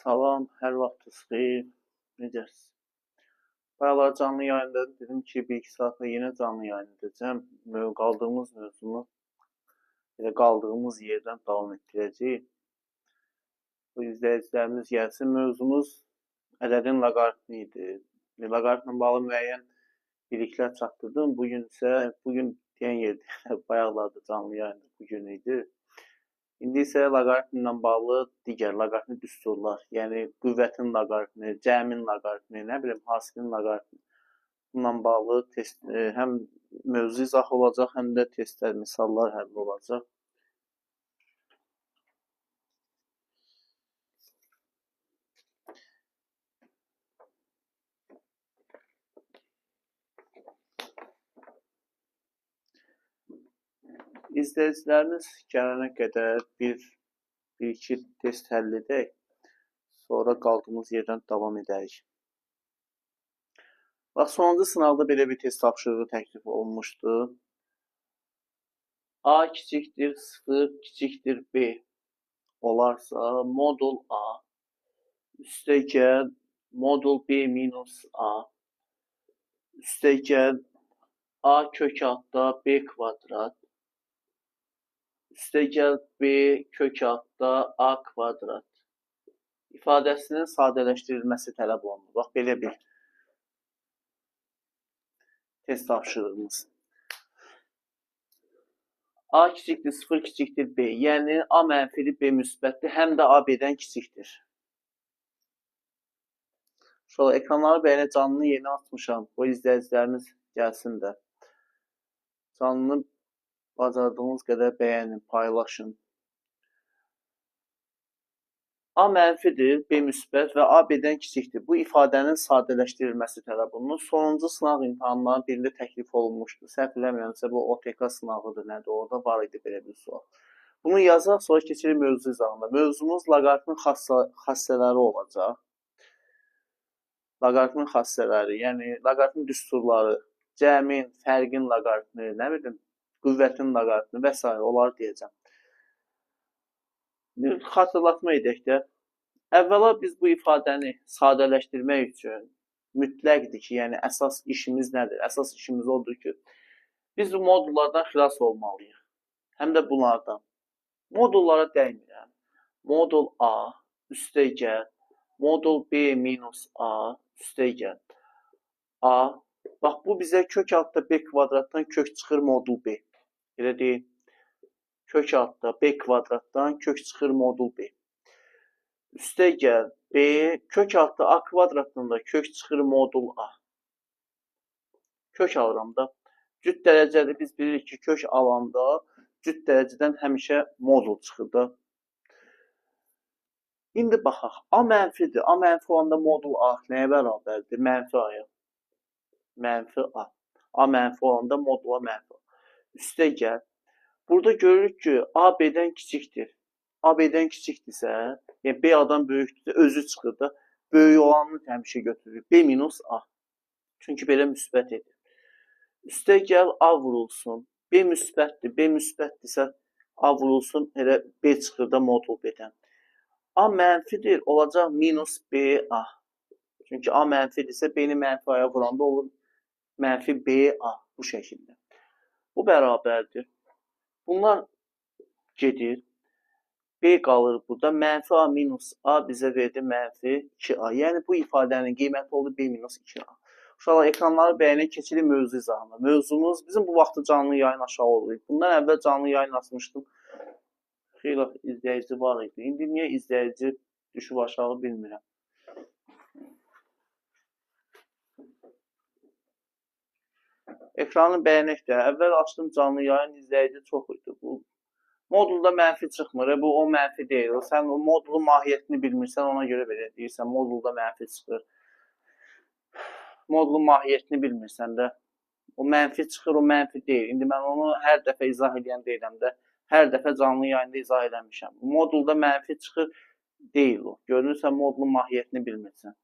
Salam, hər vaxtınız xeyir. Necəsiz? Bayaqlar canlı yayında dedim ki, 1-2 saatda yenə canlı yayın edəcəm. Qaldığımız mövzunu elə qaldığımız yerdən davam etdirəcəyik. Bu izləyicilərimiz gəlsin. Mövzumuz ədədin loqaritmi idi. Loqaritmlə bağlı müəyyən biliklər çatdırdım. Bugün isə, bugün deyən yerdə, bayaqlarda canlı yayında bugün idi. İndi isə loqaritmlə bağlı digər loqaritmi düsturlar, yəni qüvvətin loqaritmi, cəmin loqaritmi, nə bilim, hasilin loqaritmi. Bununla bağlı test, həm mövzu izah olacaq, həm də testlər, misallar həll olacaq. İzləyicilərimiz gələnə qədər bir iki test həll edək, sonra qaldığımız yerdən davam edərik. Bax, sonuncu sınavda belə bir test tapşırığı təklif olunmuşdu. A kiçikdir 0 kiçikdir B olarsa modul A üstəgəl modul B minus A üstəgəl A kök altda B kvadrat üstəgəl B kök altda A kvadrat ifadəsinin sadələşdirilməsi tələb olunur. Bax, belə bir test tapşırığımız. A kiçikdir 0 kiçikdir B. Yəni A mənfidir, B müsbətdir, həm də A B-dən kiçikdir. Şöyle ekranları bəyənə canlı yeni atmışam. Bu izləyicilərimiz gəlsin də. Canlı bacardığınız qədər bəyənin, paylaşın. A mənfidir, B müsbət və A B-dən kiçikdir. Bu ifadənin sadələşdirilməsi tələb olunur. Sonuncu sınaq imtahanlarının birində təklif olunmuşdu. Səhv eləmirəmsə, bu OTK sınağıdır, nədir? Orada var idi belə bir sual. Bunu yazaq, sonra keçirik mövzu izahında. Mövzumuz loqaritmin xassələri olacaq. Loqaritmin xassələri, yəni loqaritmin düsturları, cəmin, fərqin loqaritmi, nə bilim, qüvvətin loqaritmi və s. onları deyəcəm. Bir xatırlatma edək də. Əvvəla biz bu ifadəni sadələşdirmək üçün mütləqdir ki, yəni əsas işimiz nədir? Əsas işimiz odur ki, biz bu modullardan xilas olmalıyıq. Həm də bunlardan. Modullara dəymirəm. Modul A üstəgəl, modul B minus A üstəgəl A. Bax, bu bizə kök altda B kvadratdan kök çıxır modul B. Elə deyil. Kök altda B kvadratdan kök çıxır modul B. Üstəgəl B, kök altda A kvadratdan da kök çıxır modul A. Kök alıram da. Cüt dərəcəli biz bilirik ki, kök alanda cüt dərəcədən həmişə modul çıxır da. İndi baxaq. A mənfidir. A mənfi olanda modul A nəyə bərabərdir? Mənfi A-ya. Mənfi A. A mənfi olanda modul A mənfi A. Üstəgəl. Burada görürük ki, A B-dən kiçikdir. A B-dən kiçikdirsə, yəni B A-dan böyükdürsə, özü çıxır da. Böyük olanını həmişə götürürük. B minus A. Çünki belə müsbət edir. Üstəgəl A vurulsun. B müsbətdir. B müsbətdirsə, A vurulsun. Elə B çıxır da modul B-dən. A mənfidir. Olacaq minus B A. Çünki A mənfidirsə, B-ni mənfi A-ya vuranda olur mənfi B A bu şəkildə. Bu bərabərdir. Bunlar gedir. B qalır burada. Mənfi A minus A bizə verdi mənfi 2A. Yəni bu ifadənin qiyməti oldu B minus 2A. Uşaqlar, ekranları bəyənək, keçirik mövzu izahına. Mövzumuz bizim bu vaxtı canlı yayın aşağı olur. Bundan əvvəl canlı yayın açmışdım. Xeyli izləyici var idi. İndi niyə izləyici düşüb aşağı bilmirəm. Ekranı bəyənək də. Əvvəl açdım canlı yayın, izləyici çox idi. Bu modulda mənfi çıxmır. Bu o mənfi deyil. Sən o modulun mahiyyətini bilmirsən, ona görə belə deyirsən. Modulda mənfi çıxır. Modulun mahiyyətini bilmirsən də. O mənfi çıxır, o mənfi deyil. İndi mən onu hər dəfə izah eləyən deyiləm də. Hər dəfə canlı yayında izah eləmişəm. Modulda mənfi çıxır deyil o. Görünürsən, modulun mahiyyətini bilmirsən.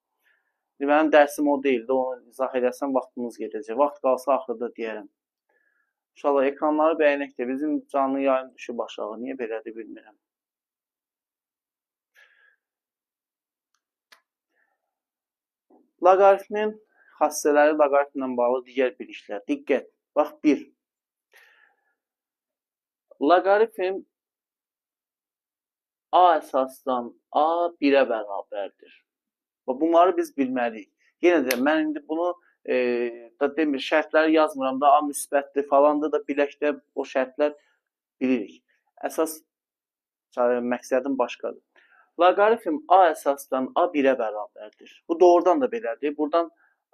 Mənim dərsim o deyildi, onu izah eləsəm vaxtımız gedəcək. Vaxt qalsa axırda deyərəm. İnşallah ekranları bəyənək də bizim canlı yayım düşüb aşağı. Niyə belədir bilmirəm. Loqaritmin xassələri, loqaritmlə bağlı digər biliklər. Diqqət! Bax, 1. Loqaritm A əsasdan A 1-ə bərabərdir. Bax, bunları biz bilməliyik. Yenə də mən indi bunu da demir, şərtləri yazmıram da, A müsbətdir falandır da, bilək də o şərtlər bilirik. Əsas məqsədim başqadır. Loqaritm A əsasdan A 1-ə bərabərdir. Bu doğrudan da belədir. Buradan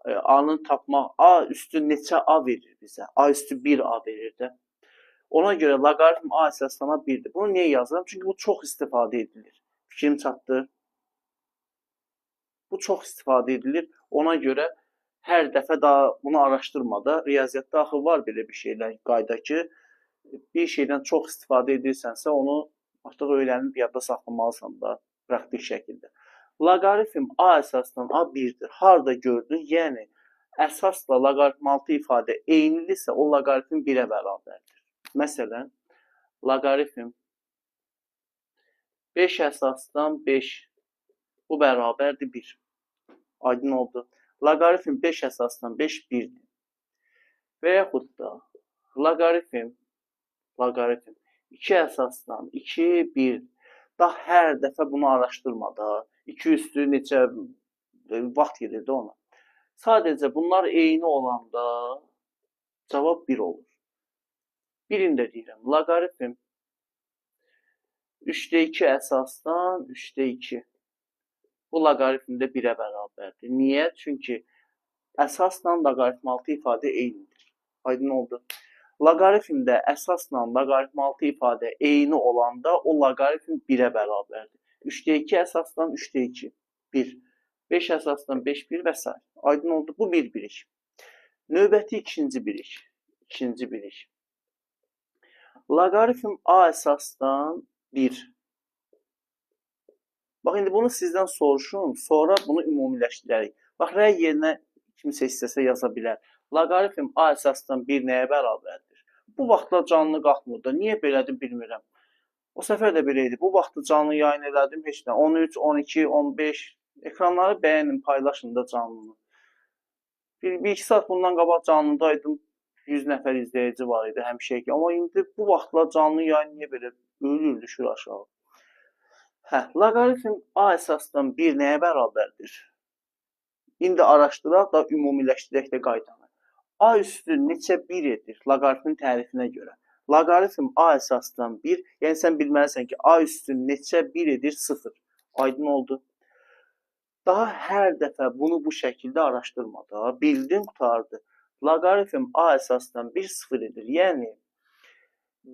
A-nı tapmaq, A üstü neçə A verir bizə? A üstü 1 A verir də. Ona görə loqaritm A əsasdan A 1-dir. Bunu niyə yazıram? Çünki bu çox istifadə edilir. Fikrim çatdı. Bu çox istifadə edilir. Ona görə hər dəfə daha bunu araşdırmada, riyaziyyatda axı var belə bir şeylər, qayda ki, bir şeydən çox istifadə edirsənsə, onu artıq öyrənib yadda saxlamalısan da praktik şəkildə. Loqaritm A əsasdan A 1-dir. Harda gördün? Yəni, əsasla loqaritm altı ifadə eynidirsə, o loqaritm 1-ə bərabərdir. Məsələn, loqaritm 5 əsasdan 5, bu bərabərdir 1. Aydın oldu. Loqaritm 5 əsasdan 5, 1-dir. Və yaxud da loqaritm 2 əsasdan 2, 1. Daha hər dəfə bunu araşdırmada, 2 üstü neçə vaxt gedirdi ona. Sadəcə bunlar eyni olanda cavab 1 olur. Birini də deyirəm, loqaritm 3-də 2 əsasdan 3-də 2. Bu loqaritmdə 1-ə bərabərdir. Niyə? Çünki əsasla loqaritm altı ifadə eynidir. Aydın oldu. Loqaritmdə əsasla loqaritm altı ifadə eyni olanda o loqaritm 1-ə bərabərdir. 3-də 2 əsasdan 3-də 2, 1. 5 əsasdan 5, 1 və s. Aydın oldu. Bu bir bilik. Növbəti ikinci bilik. İkinci bilik. Loqaritm A əsasdan 1. Bax, indi bunu sizdən soruşum, sonra bunu ümumiləşdirərik. Bax, rəy yerinə kimsə istəsə yaza bilər. Loqaritm A əsasdan 1 nəyə bərabərdir? Bu vaxtlar canlı qalxmır da. Niyə belədir bilmirəm. O səfər də belə idi. Bu vaxtı canlı yayın elədim heç nə. 13, 12, 15. Ekranları bəyənin, paylaşın da canlını. Bir iki saat bundan qabaq canlıdaydım. 100 nəfər izləyici var idi həmişəki. Amma indi bu vaxtlar canlı yayın niyə belə ölür, düşür aşağı. Hə, loqaritm A əsasdan 1 nəyə bərabərdir? İndi araşdıraq da ümumiləşdirək də qaydanı. A üstü neçə 1 edir loqaritmin tərifinə görə? Loqaritm A əsasdan 1, yəni sən bilməlisən ki, A üstü neçə 1 edir? 0. Aydın oldu. Daha hər dəfə bunu bu şəkildə araşdırmada bildin, qurtardı. Loqaritm A əsasdan 1, 0 edir. Yəni,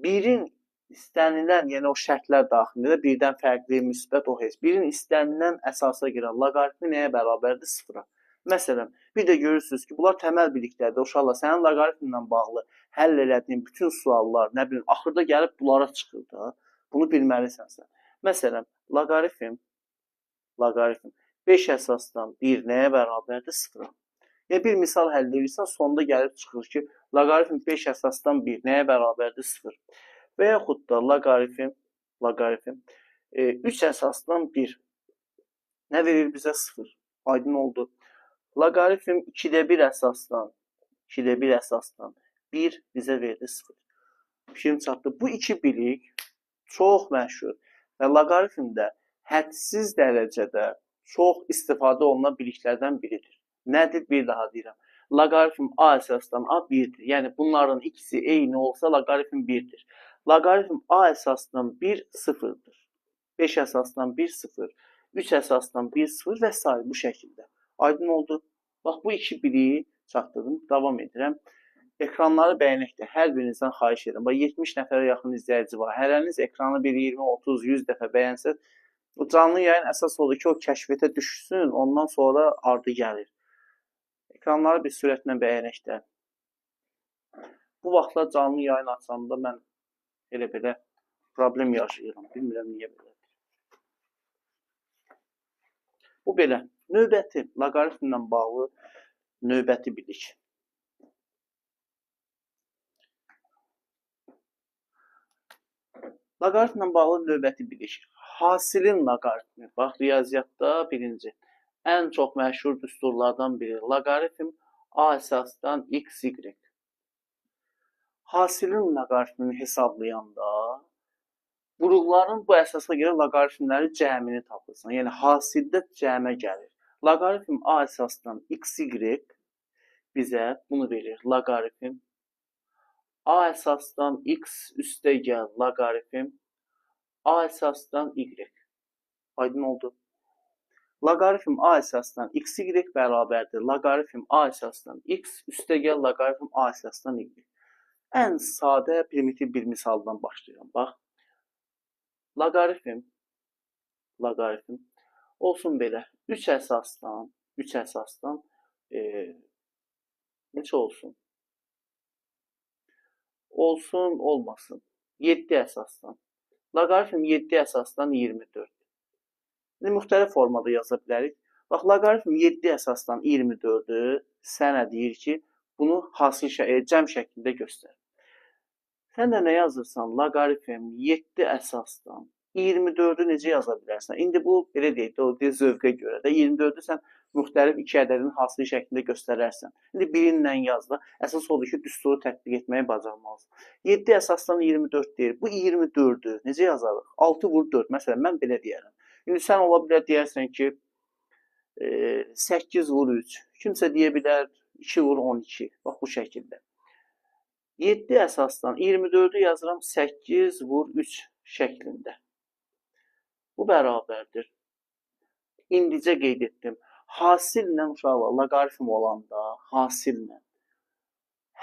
1-in istənilən, yəni o şərtlər daxilində birdən fərqli, müsbət o heç. 1-in istənilən əsasa görə loqaritmi nəyə bərabərdir? 0-a. Məsələn, bir də görürsünüz ki, bunlar təməl biliklərdir. Uşaqlar, sənin loqaritmlə bağlı həll elədiyin bütün suallar, nə bilim, axırda gəlib bunlara çıxır da. Bunu bilməlisən sən. Məsələn, loqaritm 5 əsasdan 1 nəyə bərabərdir? 0-a. Yəni, bir misal həll edirsən, sonda gəlib çıxır ki, loqaritm 5 əsasdan 1 nəyə bərabərdir? 0. Və yaxud da loqaritm 3 əsasdan 1 nə verir bizə? 0. Aydın oldu. Loqaritm 2-də 1 əsasdan 1 bizə verdi 0. Fikrim çatdı. Bu iki bilik çox məşhur və loqaritmdə hədsiz dərəcədə çox istifadə olunan biliklərdən biridir. Nədir? Bir daha deyirəm. Loqaritm A əsasdan A 1-dir. Yəni, bunların ikisi eyni olsa loqaritm 1-dir. Loqaritm A əsasdan 1 0-dır. 5 əsasdan 1 0, 3 əsasdan 1 0 və s. bu şəkildə. Aydın oldu. Bax, bu iki biliyi çatdırdım. Davam edirəm. Ekranları bəyənək də. Hər birinizdən xahiş edirəm. Bax, 70 nəfərə yaxın izləyici var. Hərəniz ekranı bir 20, 30, 100 dəfə bəyənsə, o canlı yayın əsas odur ki, o kəşfiyyətə düşsün, ondan sonra ardı gəlir. Ekranları bir sürətlə bəyənək də. Bu vaxtlar canlı yayın açanda mən elə belə problem yaşayıram. Bilmirəm niyə belədir. Bu belə. Növbəti, loqaritmlə bağlı növbəti bilik. Loqaritmlə bağlı növbəti bilik. Hasilin loqaritmi. Bax, riyaziyyatda birinci. Ən çox məşhur düsturlardan biri. Loqaritm A əsasdan x, y. Hasilin loqaritmini hesablayanda vuruqların bu əsasa görə loqaritmləri cəmini tapırsan. Yəni, hasildə cəmə gəlir. Loqaritm A əsasdan x, y bizə bunu verir. Loqaritm A əsasdan x üstə gəl loqaritm A əsasdan y. Aydın oldu. Loqaritm A əsasdan x, y bərabərdir. Loqaritm A əsasdan x üstə gəl loqaritm A əsasdan y. Ən sadə primitiv bir misaldan başlayıram. Bax. Loqaritm olsun belə. 3 əsasdan neçə olsun? Olsun, olmasın. 7 əsasdan. Loqaritm 7 əsasdan 24. İndi müxtəlif formada yaza bilərik. Bax, loqaritm 7 əsasdan 24-ü sənə deyir ki, bunu hasil cəm şəklində göstər. Sən də nə yazırsan? Loqaritm 7 əsasdan 24-ü necə yaza bilərsən? İndi bu, belə deyək də, o deyir zövqə görə də 24-ü sən müxtəlif iki ədədin hasil şəklində göstərərsən. İndi birinlə yaz da, əsas odur ki, düsturu tətbiq etməyi bacarmalısan. 7 əsasdan 24 deyir. Bu 24-ü necə yazarıq? 6 vur 4. Məsələn, mən belə deyərəm. İndi sən ola bilər deyərsən ki, 8 vur 3. Kimsə deyə bilər 2 vur 12. Bax, bu şəkildə. 7 əsasdan 24-ü yazıram 8 vur 3 şəklində. Bu bərabərdir. İndicə qeyd etdim. Hasillə uşaqlar, loqaritm olanda hasillə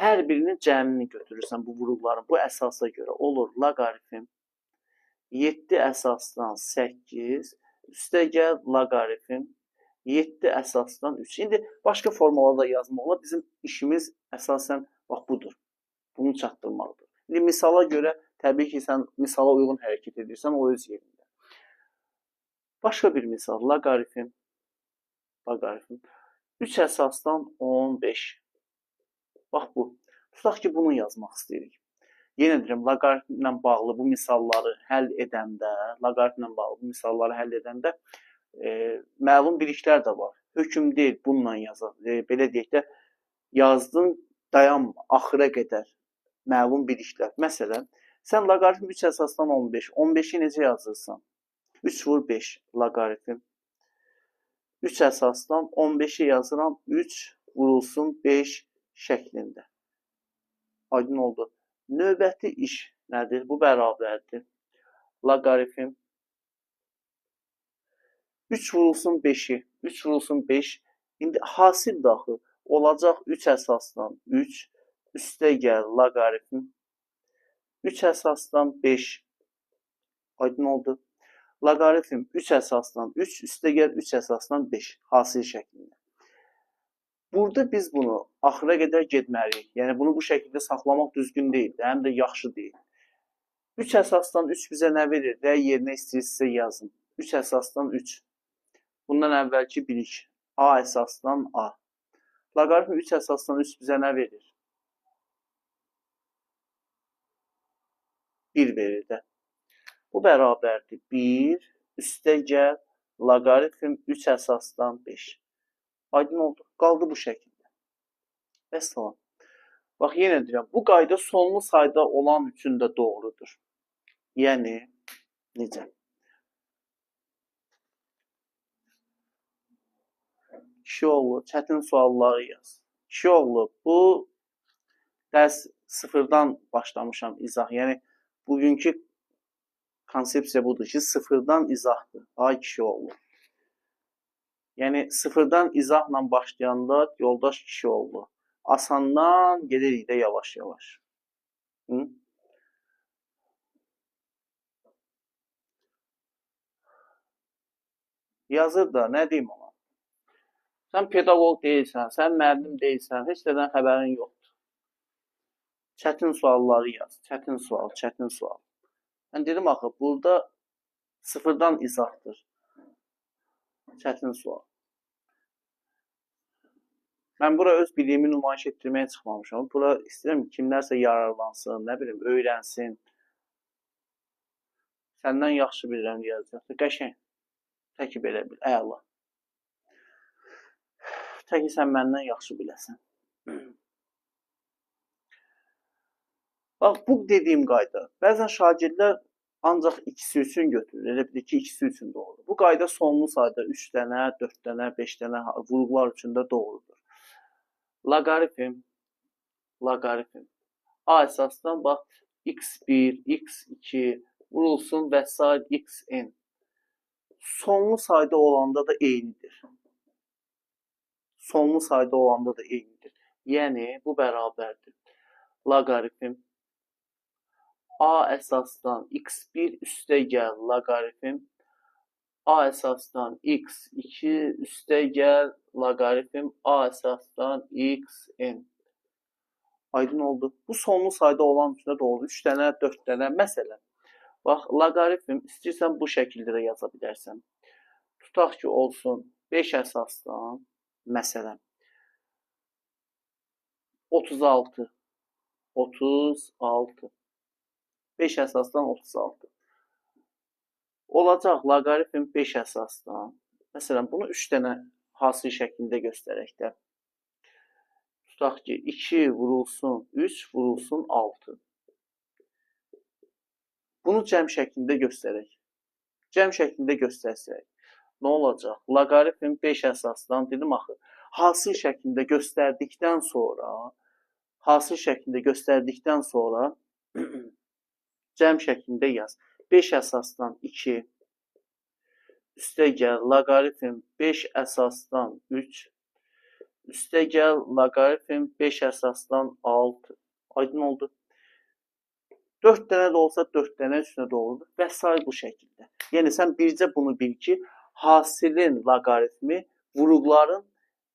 hər birinin cəmini götürürsən bu vuruqların. Bu əsasa görə olur loqaritm 7 əsasdan 8 üstə gəl loqaritm 7 əsasdan 3. İndi başqa formalarda yazmaq olar. Bizim işimiz əsasən bax budur. Bunu çatdırmaqdır. İndi misala görə təbii ki, sən misala uyğun hərəkət edirsən, o öz yerində. Başqa bir misal, loqaritm 3 əsasdan 15. Bax bu. Tutaq ki, bunu yazmaq istəyirik. Yenə deyirəm, loqaritmlə bağlı bu misalları həll edəndə, məlum biliklər də var. Hökm deyil, bununla yazaq. Belə deyək də, yazdın, dayanma, axıra qədər məlum biliklər. Məsələn, sən loqaritm 3 əsasdan 15. 15-i necə yazırsan? 3 vur 5 loqaritm. 3 əsasdan 15-i yazıram, 3 vurulsun 5 şəklində. Aydın oldu. Növbəti iş nədir? Bu bərabərdir. Loqaritm 3 vurulsun 5-i. 3 vurulsun 5. İndi hasil daxil olacaq 3 əsasdan 3. Üstə gəl loqaritm 3 əsasdan 5. Aydın oldu. Loqaritm 3 əsasdan 3, üstə gəl 3 əsasdan 5 hasil şəklində. Burada biz bunu axıra qədər getməliyik. Yəni, bunu bu şəkildə saxlamaq düzgün deyil, həm də yaxşı deyil. 3 əsasdan 3 bizə nə verir? Və yerinə istəyirsinizsə yazın. 3 əsasdan 3. Bundan əvvəlki bilik. A əsasdan A. Loqaritm 3 əsasdan 3 bizə nə verir? 1 verir də. Bu bərabərdir. 1 üstə gəl loqaritm 3 əsasdan 5. Aydın oldu. Qaldı bu şəkildə. Vəssalam. Bax, yenə deyirəm, bu qayda sonlu sayda olan üçün də doğrudur. Yəni, necə? Kişioğlu, çətin sualları yaz. Kişioğlu, bu dərs sıfırdan başlamışam izah. Yəni, bugünkü konsepsiya budur ki, sıfırdan izahdır. Ay kişioğlu. Yəni, sıfırdan izahla başlayanda yoldaş kişioğlu. Asandan gedirik də yavaş-yavaş. Yazır da, nə deyim ona? Sən pedaqoq deyilsən, sən müəllim deyilsən, heç nədən xəbərin yoxdur. Çətin sualları yaz. Çətin sual, çətin sual. Mən dedim axı, burada sıfırdan izahdır. Çətin sual. Mən bura öz biliyimi nümayiş etdirməyə çıxmamışam. Bura istəyirəm ki, kimlərsə yararlansın, nə bilim, öyrənsin. Səndən yaxşı bilirəm deyəcək. Qəşəng. Təki belə bil. Əla. Təki sən məndən yaxşı biləsən. Bax, bu dediyim qayda. Bəzən şagirdlər ancaq ikisi üçün götürür. Elə bilir ki, ikisi üçün doğrudur. Bu qayda sonlu sayda 3 dənə, 4 dənə, 5 dənə vuruqlar üçün də doğrudur. Loqaritm, loqaritm. A əsasdan bax, x1, x2 vurulsun və sair xn. Sonlu sayda olanda da eynidir. Sonlu sayda olanda da eynidir. Yəni, bu bərabərdir. Loqaritm A əsasdan x1 üstə gəl loqaritm A əsasdan x2 üstə gəl loqaritm A əsasdan xn. Aydın oldu. Bu sonlu sayda olan üçün də doğru. 3 dənə, 4 dənə. Məsələn, bax, loqaritm istəyirsən bu şəkildə də yaza bilərsən. Tutaq ki, olsun 5 əsasdan, məsələn, 36. 36. 5 əsasdan 36. Olacaq loqaritm 5 əsasdan. Məsələn, bunu 3 dənə hasil şəklində göstərək də. Tutaq ki, 2 vurulsun 3 vurulsun 6. Bunu cəm şəklində göstərək. Cəm şəklində göstərsək, nə olacaq? Loqaritm 5 əsasdan, dedim axı, hasil şəklində göstərdikdən sonra, cəm şəklində yaz. 5 əsasdan 2, üstə gəl loqaritm 5 əsasdan 3, üstə gəl loqaritm 5 əsasdan 6. Aydın oldu. 4 dənə də olsa 4 dənə üstünə doğrudur və sair bu şəkildə. Yəni, sən bircə bunu bil ki, hasilin loqaritmi vuruqların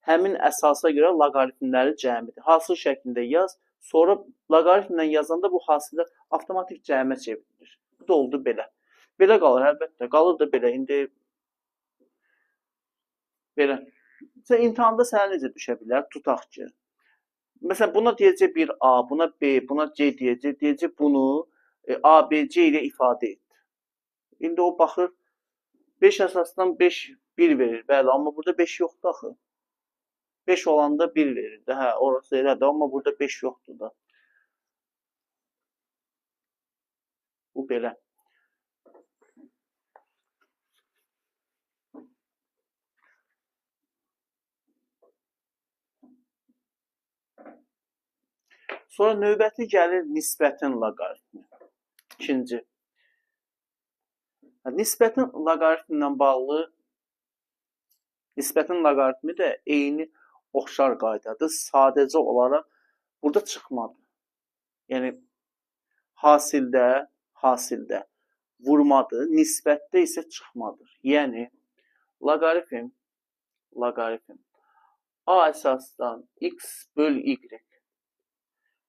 həmin əsasa görə loqaritmləri cəmidir. Hasil şəklində yaz, sonra loqaritmlə yazanda bu hasillər avtomatik cəmə çevrilir. Bu da oldu belə. Belə qalır, əlbəttə. Qalır da belə. İndi belə. Sən imtahanda sənə necə düşə bilər? Tutaq ki. Məsələn, buna deyəcək bir A, buna B, buna C deyəcək. Deyəcək bunu A, B, C ilə ifadə et. İndi o baxır, 5 əsasdan 5, 1 verir. Bəli, amma burada 5 yoxdur axı. 5 olanda 1 verir də. Hə, orası elədir, amma burada 5 yoxdur da. Bu belə. Sonra növbəti gəlir nisbətin loqaritmi. İkinci. Nisbətin loqaritmi ilə bağlı, nisbətin loqaritmi də eyni oxşar qaydadır. Sadəcə olaraq burada çıxmadı. Yəni, hasildə vurmadır, nisbətdə isə çıxmadır. Yəni, loqaritm A əsasdan x böl y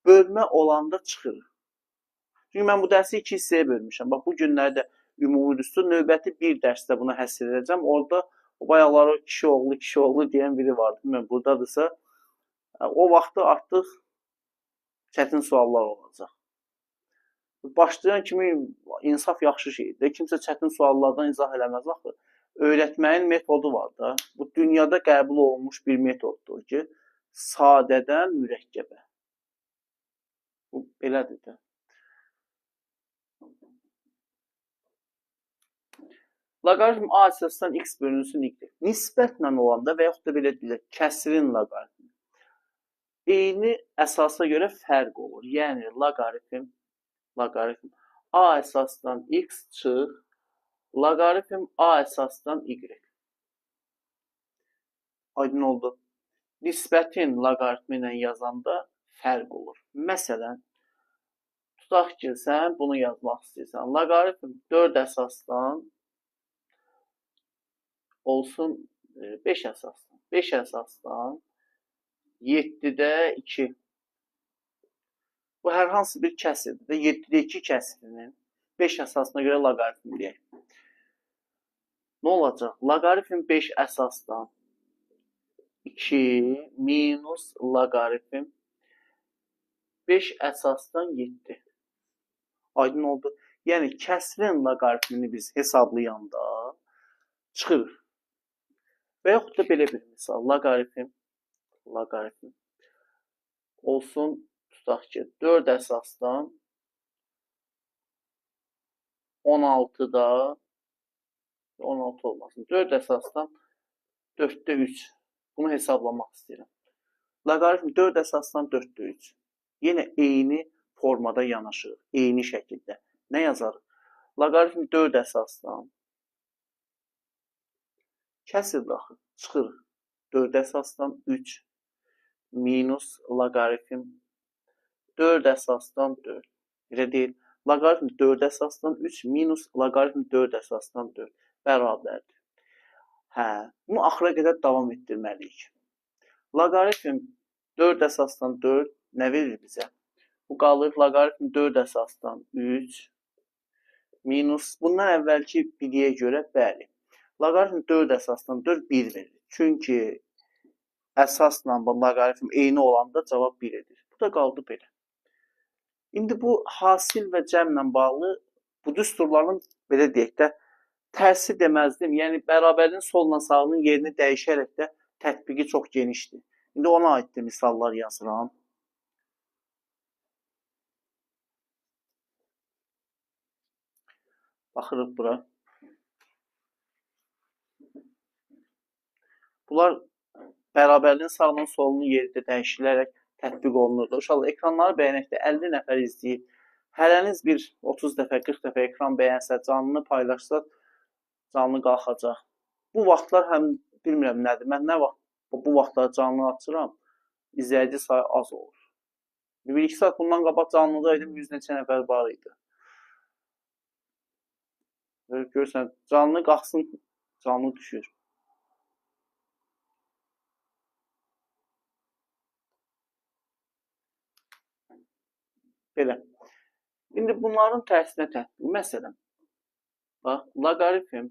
bölmə olanda çıxır. Çünki mən bu dərsi 2 hissəyə bölmüşəm. Bax, bu günlərdə ümumi düstur, növbəti bir dərsdə buna həsr edəcəm. Orada o bayaqları kişi oğlu, kişi oğlu deyən biri vardı. Bilmirəm, buradadırsa, o vaxtı artıq çətin suallar olacaq. Başlayan kimi insaf yaxşı şeydir. Kimsə çətin suallardan izah eləməz axı. Öyrətməyin metodu var da. Bu dünyada qəbul olunmuş bir metoddur ki, sadədən mürəkkəbə. Bu belədir də. Loqaritm A əsasdan x bölünsün y. Nisbətlə olanda və yaxud da belə deyilər, kəsirin loqaritmi. Eyni əsasa görə fərq olur. Yəni, loqaritm A əsasdan x çıx, loqaritm A əsasdan y. Aydın oldu. Nisbətin loqaritmi ilə yazanda fərq olur. Məsələn, tutaq ki, sən bunu yazmaq istəyirsən. Loqaritm 4 əsasdan olsun 5 əsasdan. 5 əsasdan 7-də 2. Bu, hər hansı bir kəsirdir. 7-də 2 kəsirinin 5 əsasına görə loqaritmi deyək. Nə olacaq? Loqaritm 5 əsasdan 2 minus loqaritm 5 əsasdan 7. Aydın oldu. Yəni, kəsirin loqaritmini biz hesablayanda çıxır. Və yaxud da belə bir misal. Loqaritm Loqaritm. Olsun, tutaq ki, 4 əsasdan 16-da 16 olmasın. 4 əsasdan 4-də 3. Bunu hesablamaq istəyirəm. Loqaritm 4 əsasdan 4-də 3. Yenə eyni formada yanaşırıq. Eyni şəkildə. Nə yazarıq? Loqaritm 4 əsasdan kəsir axı, çıxırıq. 4 əsasdan 3 minus loqaritm 4 əsasdan 4. Elə deyil. Loqaritm 4 əsasdan 3 minus loqaritm 4 əsasdan 4 bərabərdir. Hə, bunu axıra qədər davam etdirməliyik. Loqaritm 4 əsasdan 4 nə verir bizə? Bu qalır loqaritm 4 əsasdan 3 minus, bundan əvvəlki biliyə görə bəli. Loqaritm 4 əsasdan 4 1 verir. Çünki əsasla loqaritm eyni olanda cavab 1 edir. Bu da qaldı belə. İndi bu hasil və cəmlə bağlı bu düsturların belə deyək də tərsi deməzdim. Yəni bərabərliyin solla sağının yerini dəyişərək də tətbiqi çox genişdir. İndi ona aid də misallar yazıram. Baxırıq bura. Bunlar bərabərliyin sağının solunun yeri də dəyişilərək tətbiq olunurdu. Uşaqlar, ekranları bəyənək də 50 nəfər izləyib. Hərəniz bir 30 dəfə, 40 dəfə ekran bəyənsə, canlını paylaşsa, canlı qalxacaq. Bu vaxtlar həm bilmirəm nədir. Mən nə vaxt bu vaxtlar canlı açıram, izləyici sayı az olur. 1-2 saat bundan qabaq canlıda idim, 100 neçə nəfər var idi. Görürsən, canlı qalxsın, canlı düşür. Belə. İndi bunların tərsinə tətbiq. Məsələn, bax, loqaritm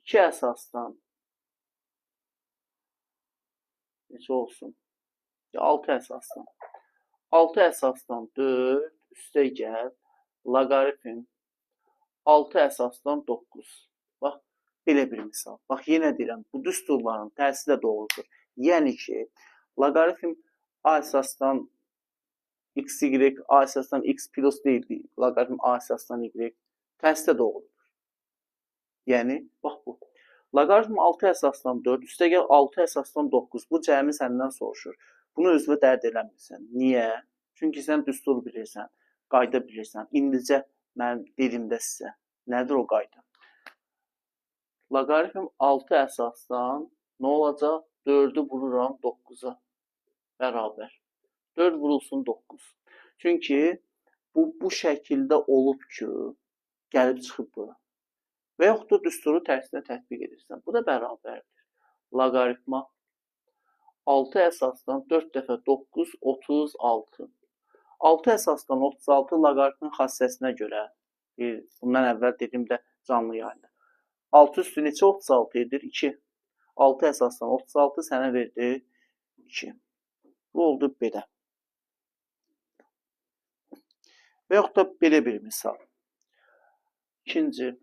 2 əsasdan neçə olsun? 6 əsasdan. 6 əsasdan 4 üstə gəl, loqaritm 6 əsasdan 9. Bax, belə bir misal. Bax, yenə deyirəm, bu düsturların tərsi də doğrudur. Yəni ki, loqaritm A əsasdan x, y, A əsasdan x plus deyil, loqaritm A əsasdan y, tərsi də doğrudur. Yəni, bax bu. Loqaritm 6 əsasdan 4, üstə gəl 6 əsasdan 9. Bu cəmi səndən soruşur. Bunu özünə dərd eləmirsən. Niyə? Çünki sən düstur bilirsən, qayda bilirsən. İndicə mən dedim də sizə. Nədir o qayda? Loqaritm 6 əsasdan nə olacaq? 4-ü vururam 9-a bərabər. 4 vurulsun 9. Çünki bu şəkildə olub ki, gəlib çıxıb bura. Və yaxud da düsturu tərsinə tətbiq edirsən. Bu da bərabərdir. Loqaritma 6 əsasdan 4 dəfə 9, 36. 6 əsasdan 36 loqaritmin xassəsinə görə, bundan əvvəl dedim də canlı yayında. 6 üstü neçə 36 edir? 2. 6 əsasdan 36 sənə verdi 2. Bu oldu belə. Və yaxud da belə bir misal. İkinci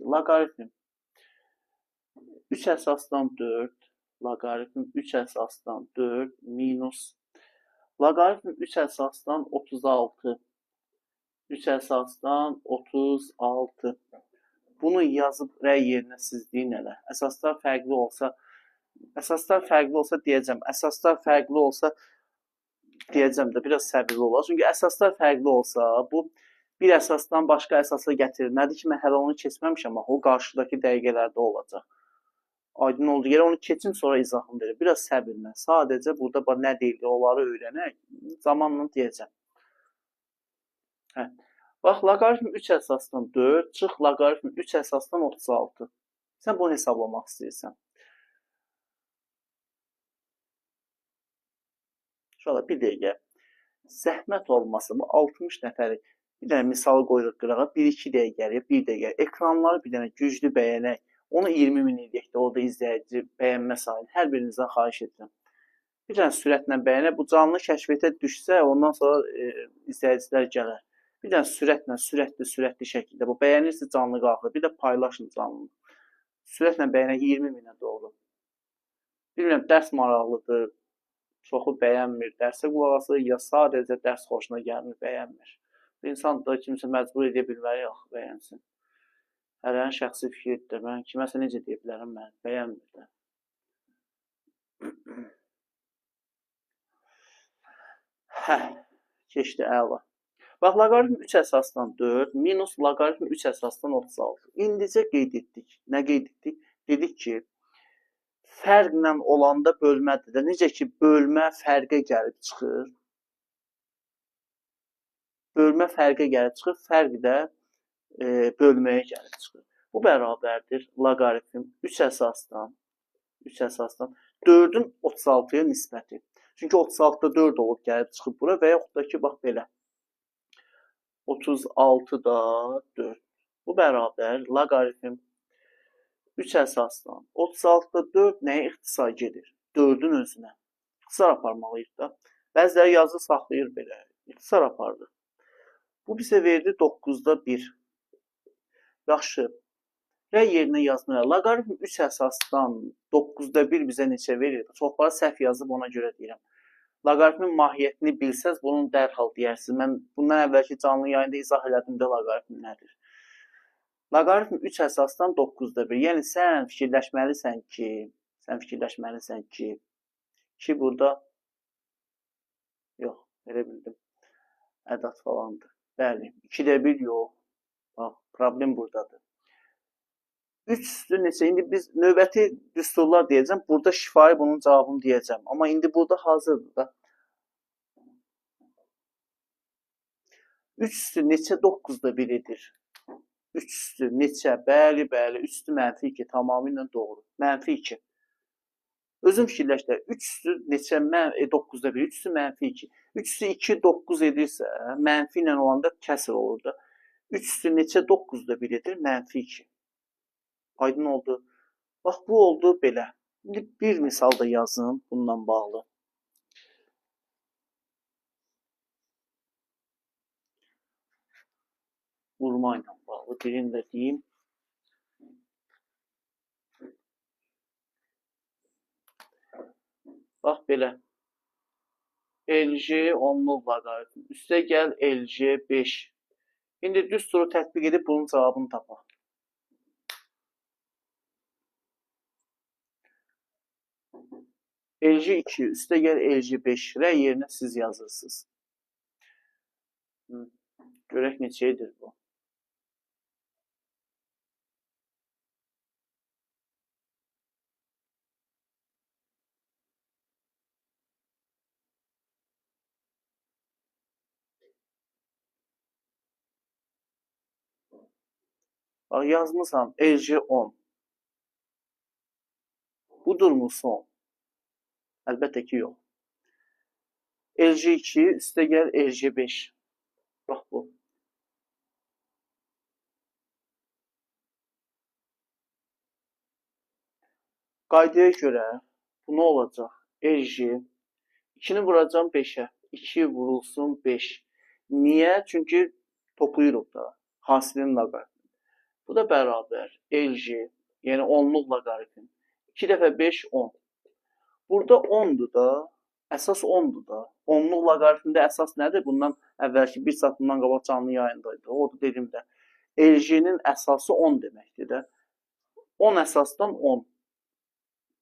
loqaritm 3 əsasdan 4, loqaritm 3 əsasdan 4 minus loqaritm 3 əsasdan 36, 3 əsasdan 36. Bunu yazıb rəy yerinə siz deyin elə. Əsaslar fərqli olsa, deyəcəm. Əsaslar fərqli olsa deyəcəm də, biraz səbirli olaq. Çünki əsaslar fərqli olsa, bu bir əsasdan başqa əsasa gətirilməlidir ki, mən hələ onu keçməmişəm, axı, o qarşıdakı dəqiqələrdə olacaq. Aydın oldu. Yerə onu keçim, sonra izahını verir. Biraz səbirlə. Sadəcə burada nə deyilir, onları öyrənək. Zamanla deyəcəm. Hə. Bax, loqaritm 3 əsasdan 4, çıx loqaritm 3 əsasdan 36. Sən bunu hesablamaq istəyirsən. Uşaqlar, bir dəqiqə. Zəhmət olmasa, bu 60 nəfəri bir dənə misalı qoyuruq qırağa, 1-2 dəqiqəlik, 1 dəqiqə. Ekranları bir dənə güclü bəyənək. Onu 20 min edək də, orada izləyici bəyənmə sayını hər birinizdən xahiş edirəm. Bir dənə sürətlə bəyənək. Bu canlı kəşfiyyətə düşsə, ondan sonra izləyicilər gələr. Bir dənə sürətlə, sürətli şəkildə. Bu bəyənirsə canlı qalxır. Bir də paylaşın canlını. Sürətlə bəyənək 20 minə doğru. Bilmirəm, dərs maraqlıdır, çoxu bəyənmir, dərsə qulaq asır, ya sadəcə dərs xoşuna gəlmir, bəyənmir. İnsan da kimsə məcbur edə bilməli, axı, bəyənsin. Hərənin şəxsi fikridir. Mən kiməsə necə deyə bilərəm, mən bəyənmir də. Hə, keçdi, əla. Bax, loqaritm 3 əsasdan 4 minus loqaritm 3 əsasdan 36. İndicə qeyd etdik. Nə qeyd etdik? Dedik ki, fərqlə olanda bölmədir də. Necə ki, bölmə fərqə gəlib çıxır. Bölmə fərqə gəlib çıxır, fərq də bölməyə gəlib çıxır. Bu bərabərdir loqaritm 3 əsasdan 4-ün 36-ya nisbəti. Çünki 36-da 4 olub gəlib çıxıb bura və yaxud da ki, bax belə. 36-da 4. Bu bərabər loqaritm 3 əsasdan 36-da 4 nəyə ixtisar gedir? 4-ün özünə. İxtisar aparmalıyıq da. Bəziləri yazı saxlayır belə. İxtisar apardı. Bu bizə verdi 9-da 1. Yaxşı. Rəy yerinə yazmaya. Loqaritm 3 əsasdan 9-da 1 bizə neçə verir? Çoxları səhv yazıb, ona görə deyirəm. Loqaritmin mahiyyətini bilsəz, bunu dərhal deyərsiniz. Mən bundan əvvəlki canlı yayında izah elədim də loqaritm nədir. Loqaritm 3 əsasdan 9-da 1. Yəni sən fikirləşməlisən ki, ki burada yox, elə bildim. Ədad falandır. Bəli, 2-də 1 yox. Bax, problem buradadır. 3 üstü neçə? İndi biz növbəti düsturlar deyəcəm. Burada şifahi bunun cavabını deyəcəm. Amma indi burada hazırdır da. 3 üstü neçə 9-da 1 edir? 3 üstü neçə? Bəli, bəli. 3 üstü mənfi 2. Tamamilə doğru. Mənfi 2. Özüm fikirləş də. 3 üstü neçə? 9-da 1. 3 üstü mənfi 2. 3 üstü 2, 9 edirsə, mənfi ilə olanda kəsr olur da. 3 üstü neçə 9-da 1 edir? Mənfi 2. Aydın oldu. Bax, bu oldu belə. İndi bir misal da yazın bununla bağlı. Vurma ilə bağlı. Birini də deyim. Bax, belə. LG onluq loqaritm. Üstə gəl LG 5. İndi düsturu tətbiq edib bunun cavabını tapaq. LG 2, üstə gəl LG 5. Rəy yerinə siz yazırsınız. Görək neçə edir bu. Bax, yazmısan LG 10. Budurmu son? Əlbəttə ki, yox. LG 2, üstə gəl LG 5. Bax bu. Qaydaya görə bu nə olacaq? LG 2-ni vuracam 5-ə. 2 vurulsun 5. Niyə? Çünki toplayırıq da. Hasilin loqaritmi. Bu da bərabər LG, yəni onluq loqaritm. 2 dəfə 5, 10. Burada 10-dur da, əsas 10-dur da. Onluq loqaritmdə əsas nədir? Bundan əvvəlki bir saat bundan qabaq canlı yayındaydı. Orada dedim də, LG-nin əsası 10 deməkdir də. 10 əsasdan 10.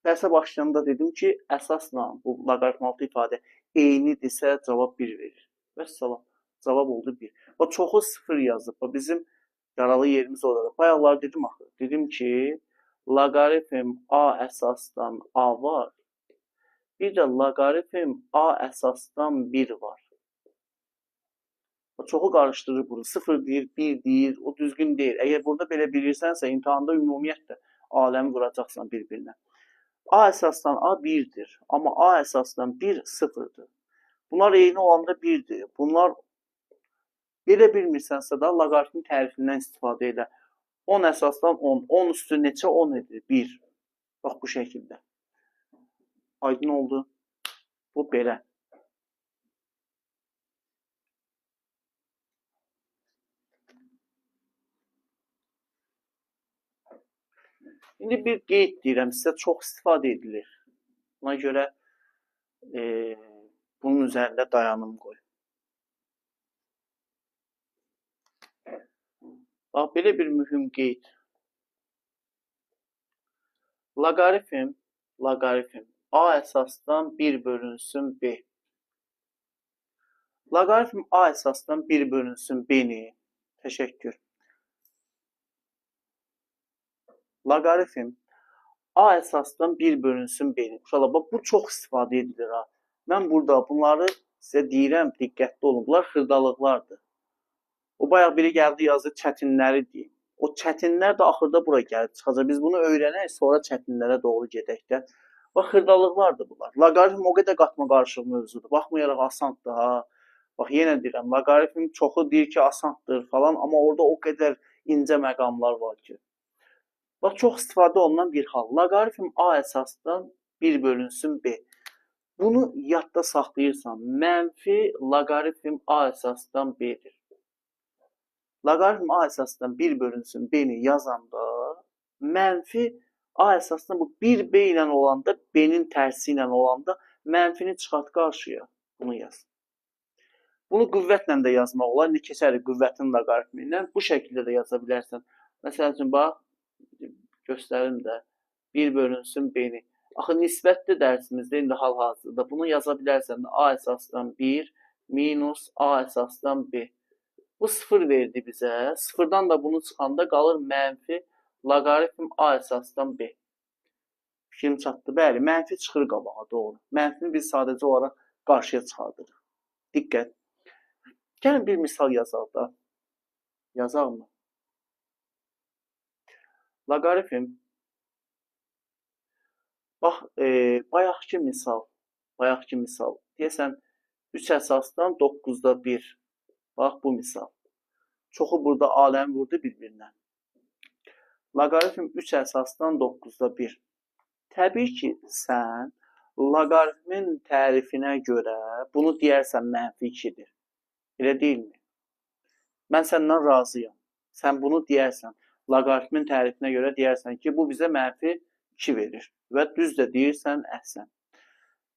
Dərsə başlayanda dedim ki, əsasla bu loqaritm altı ifadə eynidirsə cavab 1 verir. Vəssalam, cavab oldu 1. Bax, çoxu 0 yazıb. Bax, bizim yaralı yerimiz oradadır. Bayaqlar dedim axı. Dedim ki, loqaritm A əsasdan A var. Bir də loqaritm A əsasdan 1 var. Çoxu qarışdırır bunu. 0 deyir, 1 deyir, o düzgün deyil. Əgər burada belə bilirsənsə, imtahanda ümumiyyətlə aləmi vuracaqsan bir-birinə. A əsasdan A 1-dir, amma A əsasdan 1 0-dır. Bunlar eyni olanda 1-dir. Bunlar belə bilmirsənsə də loqaritmin tərifindən istifadə elə. 10 əsasdan 10, 10 üstü neçə 10 edir? 1. Bax bu şəkildə. Aydın oldu. Bu belə. İndi bir qeyd deyirəm sizə, çox istifadə edilir. Buna görə bunun üzərində dayanım qoy. Bax, belə bir mühüm qeyd. Loqaritm A əsasdan 1 bölünsün B. Loqaritm A əsasdan 1 bölünsün B-ni. Təşəkkür. Loqaritm A əsasdan 1 bölünsün B-ni. Uşaqlar, bax, bu çox istifadə edilir. Ha. Mən burada bunları sizə deyirəm, diqqətli olun. Bunlar xırdalıqlardır. O bayaq biri gəldi, yazdı, çətinləri deyim. O çətinlər də axırda bura gəlib çıxacaq. Biz bunu öyrənək, sonra çətinlərə doğru gedək də. Bax, xırdalıqlardır bunlar. Loqaritm o qədər qatma-qarışıq mövzudur. Baxmayaraq asandır ha. Bax, yenə deyirəm, loqaritm çoxu deyir ki, asandır falan, amma orada o qədər incə məqamlar var ki. Bax, çox istifadə olunan bir hal. Loqaritm A əsasdan 1 bölünsün B. Bunu yadda saxlayırsan, mənfi loqaritm A əsasdan B-dir. Loqaritm A əsasdan 1 bölünsün B-ni yazanda, mənfi A əsasdan bu 1B ilə olanda, B-nin tərsi ilə olanda mənfini çıxart qarşıya. Bunu yaz. Bunu qüvvətlə də yazmaq olar. İndi keçərik qüvvətin loqaritmi ilə. Bu şəkildə də yaza bilərsən. Məsəl üçün, bax, göstərim də 1 bölünsün B-ni. Axı, nisbətli dərsimizdə indi hal-hazırda bunu yaza bilərsən. A əsasdan 1 minus A əsasdan B. Bu 0 verdi bizə. Sıfırdan da bunu çıxanda qalır mənfi loqaritm A əsasdan B. Fikrim çatdı. Bəli, mənfi çıxır qabağa, doğru. Mənfini biz sadəcə olaraq qarşıya çıxardırıq. Diqqət. Gəlin bir misal yazaq da. Yazaq mı? Loqaritm. Bax, bayaqki misal. Bayaqki misal. Deyəsən, 3 əsasdan 9-da 1. Bax, bu misal. Çoxu burada aləm vurdu bir-birinə. Loqaritm 3 əsasdan 9-da 1. Təbii ki, sən loqaritmin tərifinə görə bunu deyərsən mənfi 2-dir. Elə deyilmi? Mən səndən razıyam. Sən bunu deyərsən. Loqaritmin tərifinə görə deyərsən ki, bu bizə mənfi 2 verir. Və düz də deyirsən, əhsən.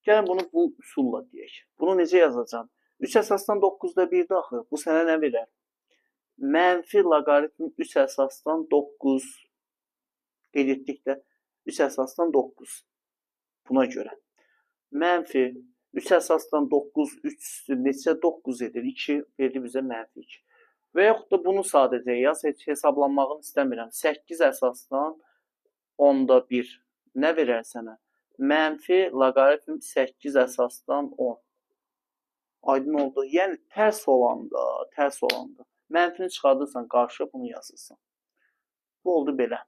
Gəlin bunu bu üsulla deyək. Bunu necə yazacağam? 3 əsasdan 9-da 1-dir axı. Bu sənə nə verər? Mənfi loqaritm 3 əsasdan 9. Qeyd etdik də 3 əsasdan 9. Buna görə. Mənfi 3 əsasdan 9, 3 üstü neçə 9 edir? 2 verdi bizə mənfi 2. Və yaxud da bunu sadəcə yaz, heç hesablanmağını istəmirəm. 8 əsasdan 10-da 1. Nə verər sənə? Mənfi loqaritm 8 əsasdan 10. Aydın oldu. Yəni, tərs olanda, mənfini çıxardırsan, qarşıya bunu yazırsan. Bu oldu belə.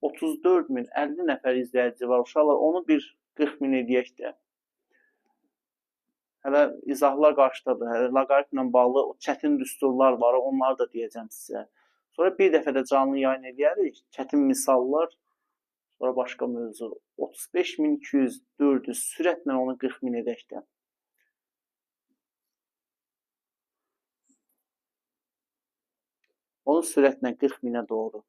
34.050 nəfər izləyici var. Uşaqlar, onu bir 40.000 eləyək də. Hələ izahlar qarşıdadır. Hələ loqaritmlə bağlı o çətin düsturlar var, onları da deyəcəm sizə. Sonra bir dəfə də canlı yayın eləyərik. Çətin misallar, sonra başqa mövzu. 35.200, 400, sürətlə onu 40.000 edək də. Onu sürətlə 40.000-ə doğru.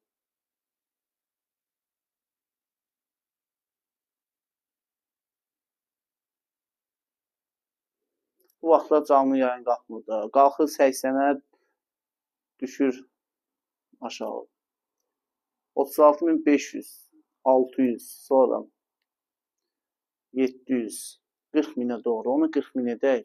Bu vaxtlar canlı yayın qalxmır da. Qalxır 80-ə, düşür aşağı. 36.500, 600, sonra 700, 40.000-ə doğru. Onu 40.000 edək.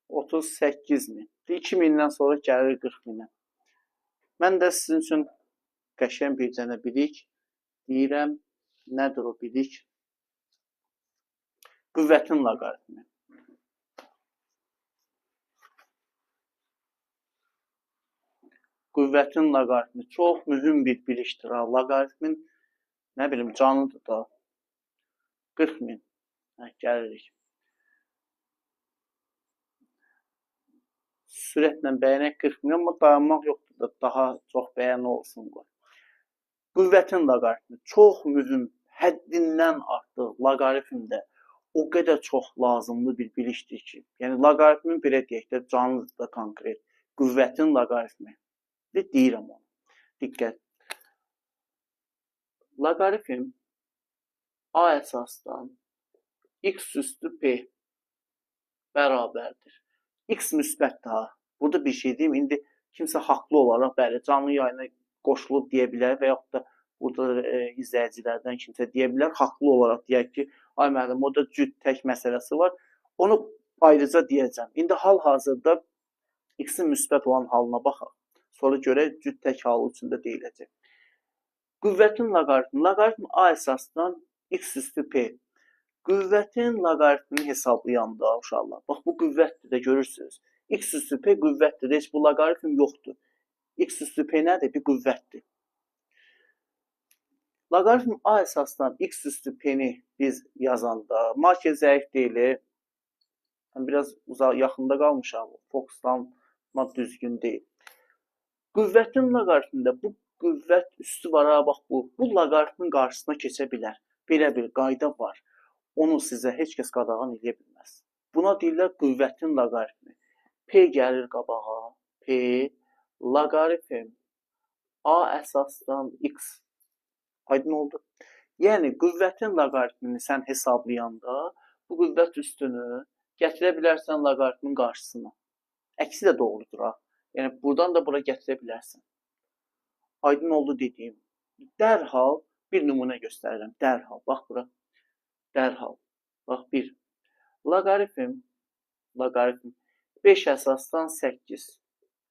$38.000. 2000-dən sonra gəlir 40.000-ə. Mən də sizin üçün qəşəng bir dənə bilik deyirəm. Nədir o bilik? Qüvvətin loqaritmi. Qüvvətin loqaritmi çox mühüm bir bilikdir. Loqaritmin, nə bilim, canıdır da. 40.000. Gəlirik. Sürətlə bəyənək 40.000, amma dayanmaq yoxdur. da daha çox bəyəni olsun qoy. Qüvvətin loqaritmi çox mühüm, həddindən artıq loqaritmdə o qədər çox lazımlı bir bilikdir ki, yəni loqaritmin belə deyək də canlıdır da konkret. Qüvvətin loqaritmi. Deyirəm onu. Diqqət. Loqaritm A əsasdan x üstü P bərabərdir. X müsbətdir ha. Burada bir şey deyim. İndi kimsə haqlı olaraq bəli, canlı yayına qoşulub deyə bilər və yaxud da burada izləyicilərdən kimsə deyə bilər, haqlı olaraq deyər ki, ay müəllim, orada cüt tək məsələsi var. Onu ayrıca deyəcəm. İndi hal-hazırda x-in müsbət olan halına baxaq. Sonra görək cüt tək halı üçün də deyiləcək. Qüvvətin loqaritmi. Loqaritm A əsasdan x üstü P. Qüvvətin loqaritmini hesablayanda uşaqlar, bax bu qüvvətdir də görürsünüz. X üstü P qüvvətdir, heç bu loqaritm yoxdur. X üstü P nədir? Bir qüvvətdir. Loqaritm A əsasdan x üstü P-ni biz yazanda, marker zəif deyil, mən biraz uzaq, yaxında qalmışam, fokuslanma düzgün deyil. Qüvvətin loqaritmində bu qüvvət üstü var, ha, bax bu loqaritmin qarşısına keçə bilər. Belə bir qayda var. Onu sizə heç kəs qadağan edə bilməz. Buna deyirlər qüvvətin loqaritmi. P gəlir qabağa, P loqaritm A əsasdan x. Aydın oldu. Yəni, qüvvətin loqaritmini sən hesablayanda bu qüvvət üstünü gətirə bilərsən loqaritmin qarşısına. Əksi də doğrudur ha. Yəni, buradan da bura gətirə bilərsən. Aydın oldu dediyim. Dərhal bir nümunə göstərirəm. Dərhal. Bax bura. Dərhal. Bax bir. Loqaritm 5 əsasdan 8.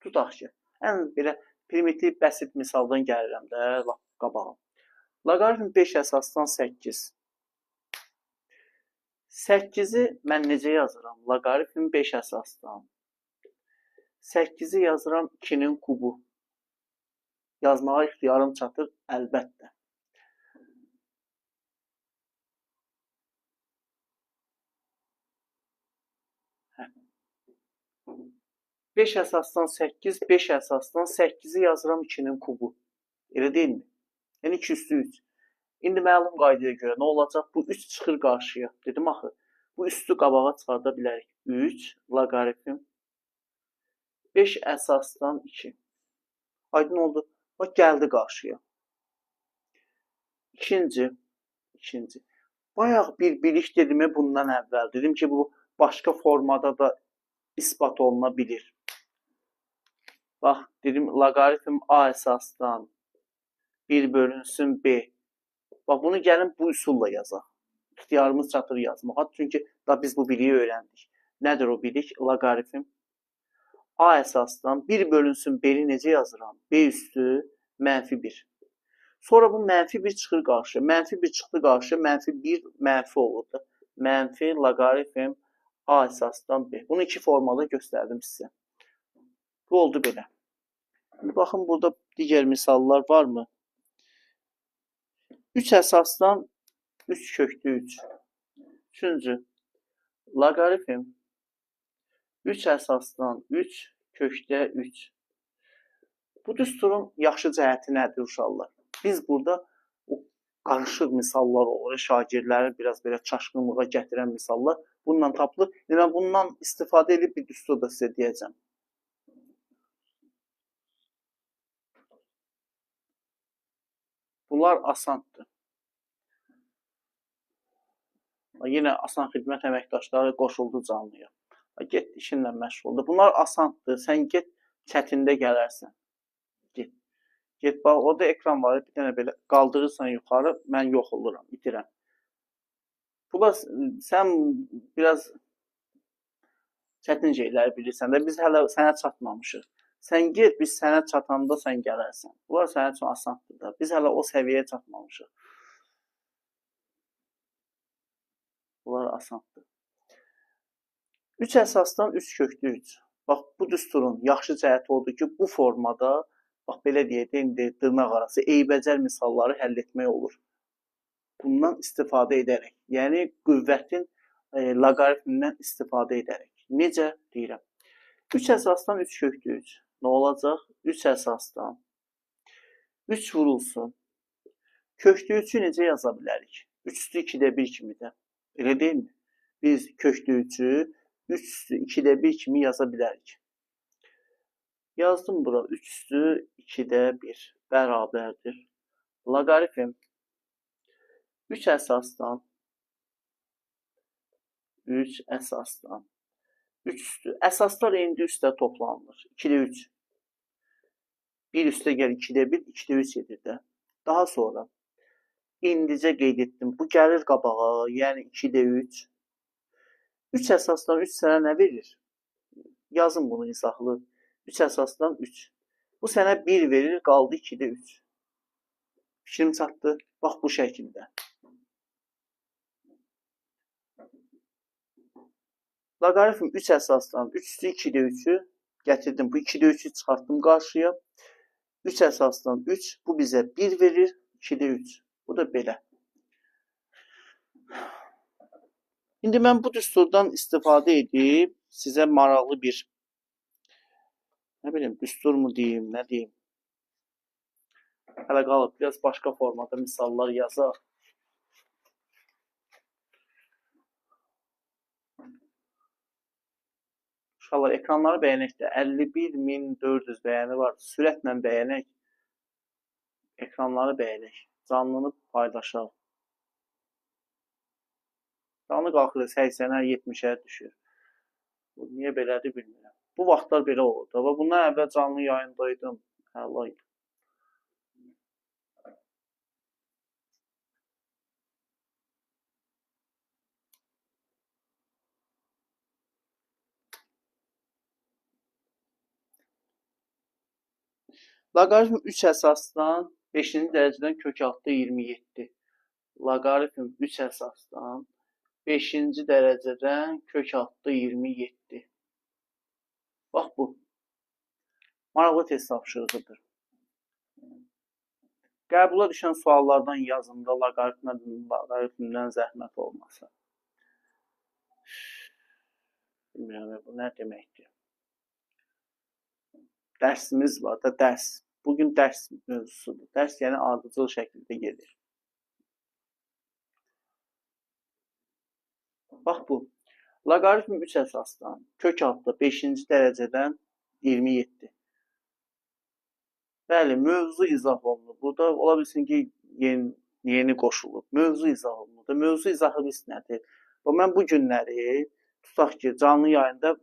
Tutaq ki, ən belə primitiv, bəsit misaldan gəlirəm də lap qabağa. Loqaritm 5 əsasdan 8. 8-i mən necə yazıram? Loqaritm 5 əsasdan. 8-i yazıram 2-nin kubu. Yazmağa ixtiyarım çatır, əlbəttə. Hə. 5 əsasdan 8, 5 əsasdan 8-i yazıram 2-nin kubu. Elə deyilmi? Yəni 2 üstü 3. İndi məlum qaydaya görə nə olacaq? Bu 3 çıxır qarşıya. Dedim axı, bu üstü qabağa çıxarda bilərik. 3 loqaritm 5 əsasdan 2. Aydın oldu. Bax, gəldi qarşıya. İkinci. Bayaq bir bilik dedim bundan əvvəl. Dedim ki, bu başqa formada da isbat oluna bilir. Bax, dedim loqaritm A əsasdan 1 bölünsün B. Bax, bunu gəlin bu üsulla yazaq. İxtiyarımız çatır yazmağa. Çünki da biz bu biliyi öyrəndik. Nədir o bilik? Loqaritm A əsasdan 1 bölünsün B-ni necə yazıram? B üstü mənfi 1. Sonra bu mənfi 1 çıxır qarşıya. Mənfi 1 çıxdı qarşıya. Mənfi 1 mənfi olurdu. Mənfi loqaritm A əsasdan B. Bunu iki formada göstərdim sizə. Bu oldu belə. İndi baxın, burada digər misallar varmı? 3 əsasdan 3 köklü 3. Üçüncü, loqaritm 3 əsasdan 3 kökdə 3. Bu düsturun yaxşı cəhəti nədir uşaqlar? Biz burada o qarışıq misallar olur, şagirdləri biraz belə çaşqınlığa gətirən misallar bununla tapılır. Yəni, mən bundan istifadə edib bir düstur da sizə deyəcəm. Bunlar asandır. Yenə asan xidmət əməkdaşları qoşuldu canlıya. Get işinlə məşğuldur. Bunlar asandır. Sən get çətində gələrsən. Get. Get, bax, orada ekran var. Bir dənə belə qaldırırsan yuxarı, mən yox oluram, itirəm. Bula, sən biraz çətin şeyləri bilirsən də, biz hələ sənə çatmamışıq. Sən get, biz sənə çatanda sən gələrsən. Bunlar sənin üçün asandır da. Biz hələ o səviyyəyə çatmamışıq. Bunlar asandır. 3 əsasdan 3 köklü 3. Bax, bu düsturun yaxşı cəhəti odur ki, bu formada, bax, belə deyək də, indi dırnaq arası eybəcər misalları həll etmək olur. Bundan istifadə edərək, yəni qüvvətin loqaritmindən istifadə edərək. Necə deyirəm? 3 əsasdan 3 köklü 3. Nə olacaq? 3 əsasdan 3 vurulsun. Kökdə 3-ü necə yaza bilərik? 3 üstü 2-də 1 kimi də. Elə deyilmi? Biz kökdə 3-ü 3 üstü 2-də 1 kimi yaza bilərik. Yazdım bura 3 üstü 2-də 1 bərabərdir. Loqaritm 3 əsasdan 3 əsasdan 3 üstü. Əsaslar indi üstə toplanılır. 2-də 3. 1 üstə gəl 2-də 1, 2-də 3 edir də. Daha sonra indicə qeyd etdim. Bu gəlir qabağa, yəni 2-də 3. 3 əsasdan 3 sənə nə verir? Yazın bunu izahlı. 3 əsasdan 3. Bu sənə 1 verir, qaldı 2-də 3. Fikrim çatdı. Bax bu şəkildə. Loqaritm 3 əsasdan 3 üstü 2-də 3-ü gətirdim. Bu 2-də 3-ü çıxartdım qarşıya. 3 əsasdan 3. Bu bizə 1 verir. 2-də 3. Bu da belə. İndi mən bu düsturdan istifadə edib sizə maraqlı bir, nə bilim, düstur mu deyim, nə deyim. Hələ qalıb, biraz başqa formada misallar yazaq. Uşaqlar, ekranları bəyənək də 51.400 bəyəni var. Sürətlə bəyənək, ekranları bəyənək, canlını paylaşaq. Canlı qalxır 80-ə, 70-ə düşür. Bu niyə belədir bilmirəm. Bu vaxtlar belə olurdu. Və bundan əvvəl canlı yayındaydım. Əla idi. Loqaritm 3 əsasdan 5-ci dərəcədən kök altda 27. Loqaritm 3 əsasdan 5-ci dərəcədən kök altda 27. Bax bu. Maraqlı test tapşırığıdır. Qəbula düşən suallardan yazın da loqaritmdən zəhmət olmasa. Bilmirəm, bu nə deməkdir? Dərsimiz var da, dərs. Bugün dərs mövzusudur. Dərs yəni ardıcıl şəkildə gedir. Bax bu. Loqaritm 3 əsasdan kök altda 5-ci dərəcədən 27. Bəli, mövzu izah olunur. Burada ola bilsin ki, yeni qoşulub. Mövzu izah olunur. Mövzu izahı biz nədir? Mən bu günləri, tutaq ki, canlı yayında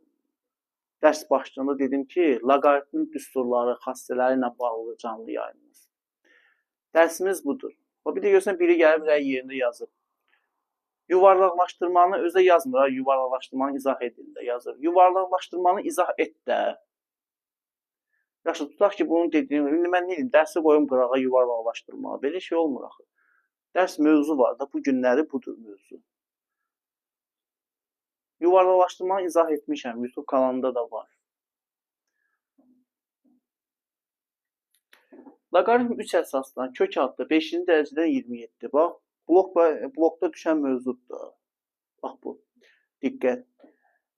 dərs başlayanda dedim ki, loqaritmin düsturları, xassələri ilə bağlı canlı yayınımız. Dərsimiz budur. Bir də görsən, biri gəlib rəy yerində yazıb. Yuvarlaqlaşdırmanı özə yazmır, yuvarlaqlaşdırmanı izah edin də yazır. Yuvarlaqlaşdırmanı izah et də. Yaxşı, tutaq ki, bunu dediyim, indi mən nə edeyim, dərsi qoyum qırağa yuvarlaqlaşdırmağa. Belə şey olmur axı. Dərs mövzu var da, bu günləri budur mövzu. Yuvarlaqlaşdırmanı izah etmişəm, YouTube kanalında da var. Loqaritm 3 əsasdan kök altda 5-ci dərəcədən 27. Bax, blokda düşən mövzudur. Bax bu. Diqqət.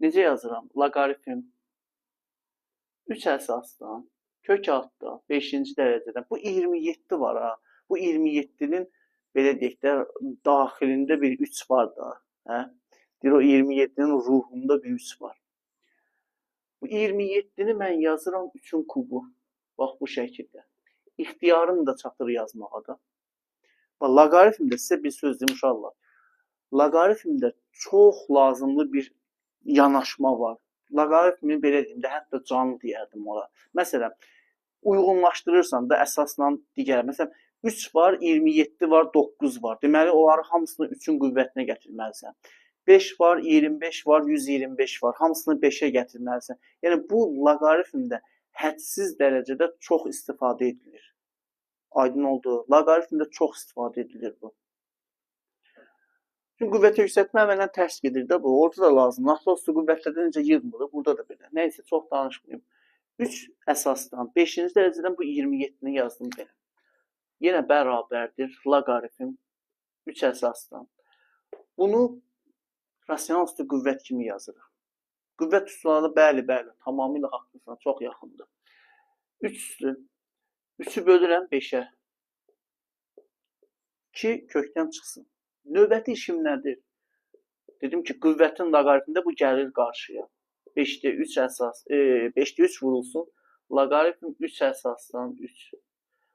Necə yazıram? Loqaritm 3 əsasdan kök altda 5-ci dərəcədən. Bu 27 var ha. Bu 27-nin belə deyək də daxilində bir 3 var da. Hə? Deyir o 27-nin ruhunda bir 3 var. Bu 27-ni mən yazıram 3-ün kubu. Bax bu şəkildə. İxtiyarım da çatır yazmağa da. Bax, loqaritmdə sizə bir söz deyim uşaqlar. Loqaritmdə çox lazımlı bir yanaşma var. Loqaritmi belə deyim də, hətta canlı deyərdim ora. Məsələn, uyğunlaşdırırsan da əsasla digər. Məsələn, 3 var, 27 var, 9 var. Deməli, onları hamısını 3-ün qüvvətinə gətirməlisən. 5 var, 25 var, 125 var. Hamısını 5-ə gətirməlisən. Yəni, bu loqaritmdə hədsiz dərəcədə çox istifadə edilir. Aydın oldu. Loqaritmdə çox istifadə edilir bu. Çünki qüvvətə yüksəltmə əmələn tərs gedir də bu. Orada da lazım. Natural qüvvətlərdə necə yığmırıq, burada da belə. Nəysə, çox danışmayım. 3 əsasdan, 5-ci dərəcədən bu 27-ni yazdım belə. Yenə bərabərdir loqaritm 3 əsasdan. Bunu rasional üstü qüvvət kimi yazırıq. Qüvvət üstünlərində bəli, bəli, tamamilə haqlısan, çox yaxındır. 3 üstü. 3-ü bölürəm 5-ə. 2 kökdən çıxsın. Növbəti işim nədir? Dedim ki, qüvvətin loqaritmində bu gəlir qarşıya. 5-də 3 əsas, 5-də 3 vurulsun. Loqaritm 3 əsasdan 3.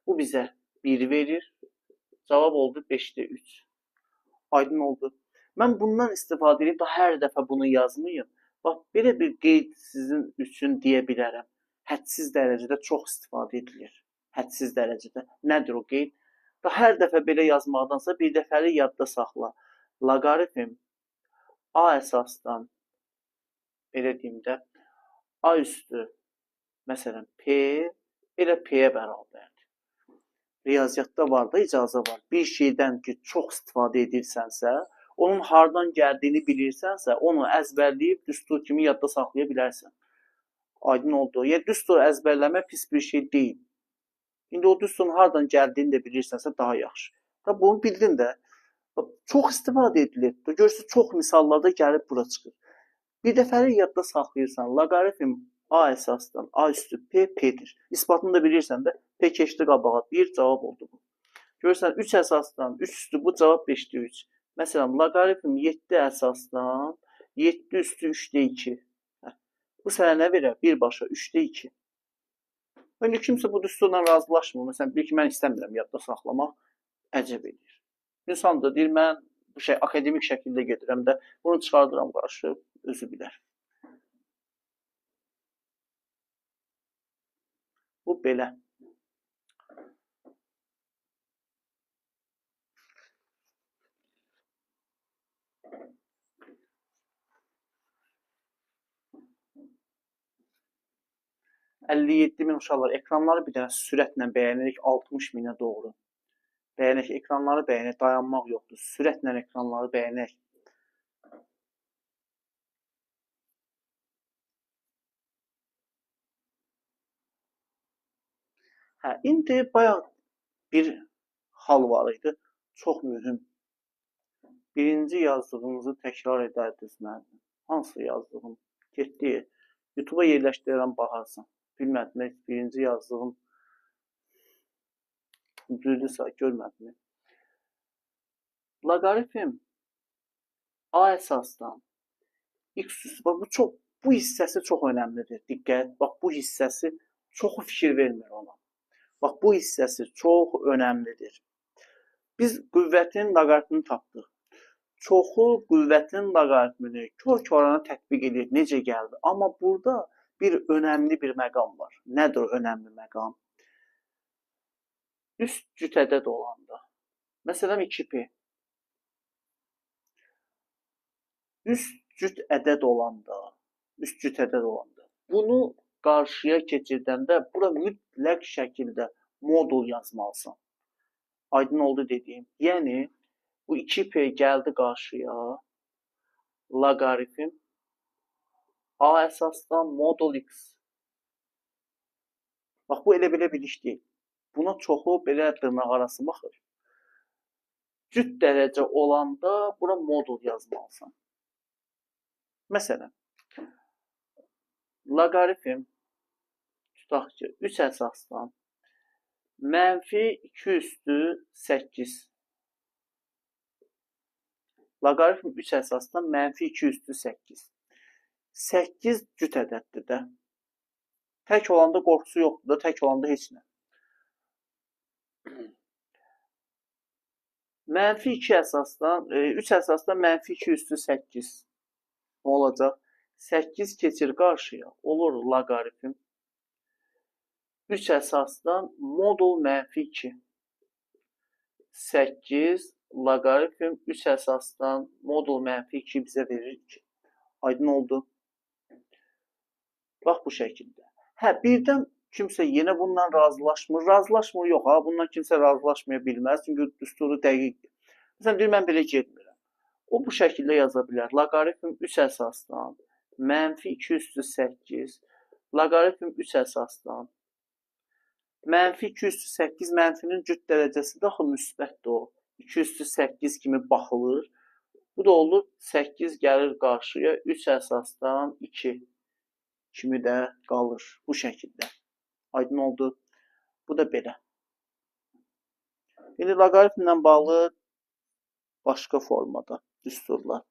Bu bizə 1 verir. Cavab oldu 5-də 3. Aydın oldu. Mən bundan istifadə edib, daha hər dəfə bunu yazmayım. Bax, belə bir qeyd sizin üçün deyə bilərəm. Hədsiz dərəcədə çox istifadə edilir. Hədsiz dərəcədə. Nədir o qeyd? Daha hər dəfə belə yazmaqdansa bir dəfəlik yadda saxla. Loqaritm A əsasdan, belə deyim də, A üstü, məsələn, P, elə P-yə bərabərdir. Riyaziyyatda var da, icazə var. Bir şeydən ki, çox istifadə edirsənsə, onun hardan gəldiyini bilirsənsə, onu əzbərləyib düstur kimi yadda saxlaya bilərsən. Aydın oldu. Yəni, düstur əzbərləmə pis bir şey deyil. İndi o düsturun hardan gəldiyini də bilirsənsə, daha yaxşı. Da, bunu bildin də. Çox istifadə edilir. Görürsünüz, çox misallarda gəlib bura çıxır. Bir dəfəlik yadda saxlayırsan, loqaritm A əsasdan A üstü P, P-dir. İsbatını da bilirsən də, P keçdi qabağa. 1 cavab oldu bu. Görürsən, 3 əsasdan 3 üstü bu cavab 5-də 3. Məsələn, loqaritm 7 əsasdan 7 üstü 3-də 2. Bu sənə nə verər? Birbaşa 3-də 2. İndi kimsə bu düsturla razılaşmır. Məsələn, deyir ki, mən istəmirəm yadda saxlamaq, əcəb edir. İnsan da deyir, mən bu şey akademik şəkildə gedirəm də, bunu çıxardıram qarşı, özü bilər. Bu belə. ...57 min uşaqlar, ekranları bir dənə sürətlə bəyənirik 60 minə doğru. Bəyənək, ekranları bəyənək, dayanmaq yoxdur. Sürətlə ekranları bəyənək. Hə, indi bayaq bir hal var idi. Çox mühüm. Birinci yazdığınızı təkrar edərdiniz mənim. Hansı yazdığım? Getdi. YouTube'a yerləşdirərəm, baxarsan. Bilmədim, birinci yazdığım düzdürsə, görmədim. Loqaritm A əsasdan X üstü, bax, bu çox, bu hissəsi çox önəmlidir. Diqqət, bax, bu hissəsi çox fikir vermir ona. Bax, bu hissəsi çox önəmlidir. Biz qüvvətin loqaritmini tapdıq. Çoxu qüvvətin loqaritmini kör-körənə tətbiq edir, necə gəldi. Amma burada bir önəmli bir məqam var. Nədir o önəmli məqam? Üst cüt ədəd olanda, məsələn 2P, üst cüt ədəd olanda, bunu qarşıya keçirdəndə bura mütləq şəkildə modul yazmalısan. Aydın oldu dediyim. Yəni, bu 2P gəldi qarşıya, loqaritm A əsasdan modul X. Bax, bu elə belə bir iş deyil. Buna çoxu belə dırnaq arası baxır. Cüt dərəcə olanda bura modul yazmalısan. Məsələn, loqaritm tutaq ki, 3 əsasdan mənfi 2 üstü 8. Loqaritm 3 əsasdan mənfi 2 üstü 8. 8 cüt ədəddir də. Tək olanda qorxusu yoxdur da, tək olanda heç nə. Mənfi 2 əsasdan, 3 əsasdan mənfi 2 üstü 8. Nə olacaq? 8 keçir qarşıya. Olur loqaritm. 3 əsasdan modul mənfi 2. 8 loqaritm 3 əsasdan modul mənfi 2 bizə verir 2. Aydın oldu. Bax bu şəkildə. Hə, birdən kimsə yenə bundan razılaşmır. Razılaşmır yox, ha, bundan kimsə razılaşmaya bilməz. Çünki düsturu dəqiqdir. Məsələn, deyir, mən belə getmirəm. O bu şəkildə yaza bilər. Loqaritm 3 əsasdan mənfi 2 üstü 8, loqaritm 3 əsasdan mənfi 2 üstü 8 mənfinin cüt dərəcəsi də axı müsbətdir o. 2 üstü 8 kimi baxılır. Bu da olur 8 gəlir qarşıya 3 əsasdan 2 kimi də qalır bu şəkildə. Aydın oldu. Bu da belə. İndi loqaritmlə bağlı başqa formada düsturlar.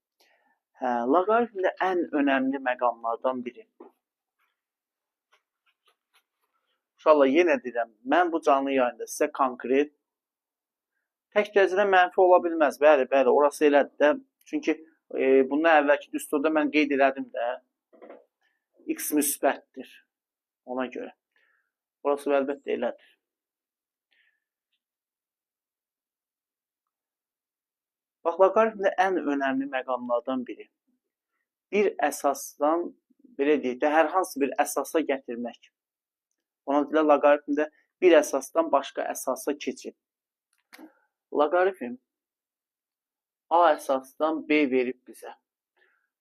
Hə, loqaritmdə ən önəmli məqamlardan biri. İnşallah yenə deyirəm, mən bu canlı yayında sizə konkret tək dərəcədə mənfi ola bilməz. Bəli, bəli, orası elədir də. Çünki bundan əvvəlki düsturda mən qeyd elədim də, x müsbətdir ona görə. Orası əlbəttə elədir. Bax, loqaritmdə ən önəmli məqamlardan biri. Bir əsasdan, belə deyək də, hər hansı bir əsasa gətirmək. Ona deyirlər, loqaritmdə bir əsasdan başqa əsasa keçid. Loqaritm A əsasdan B verib bizə.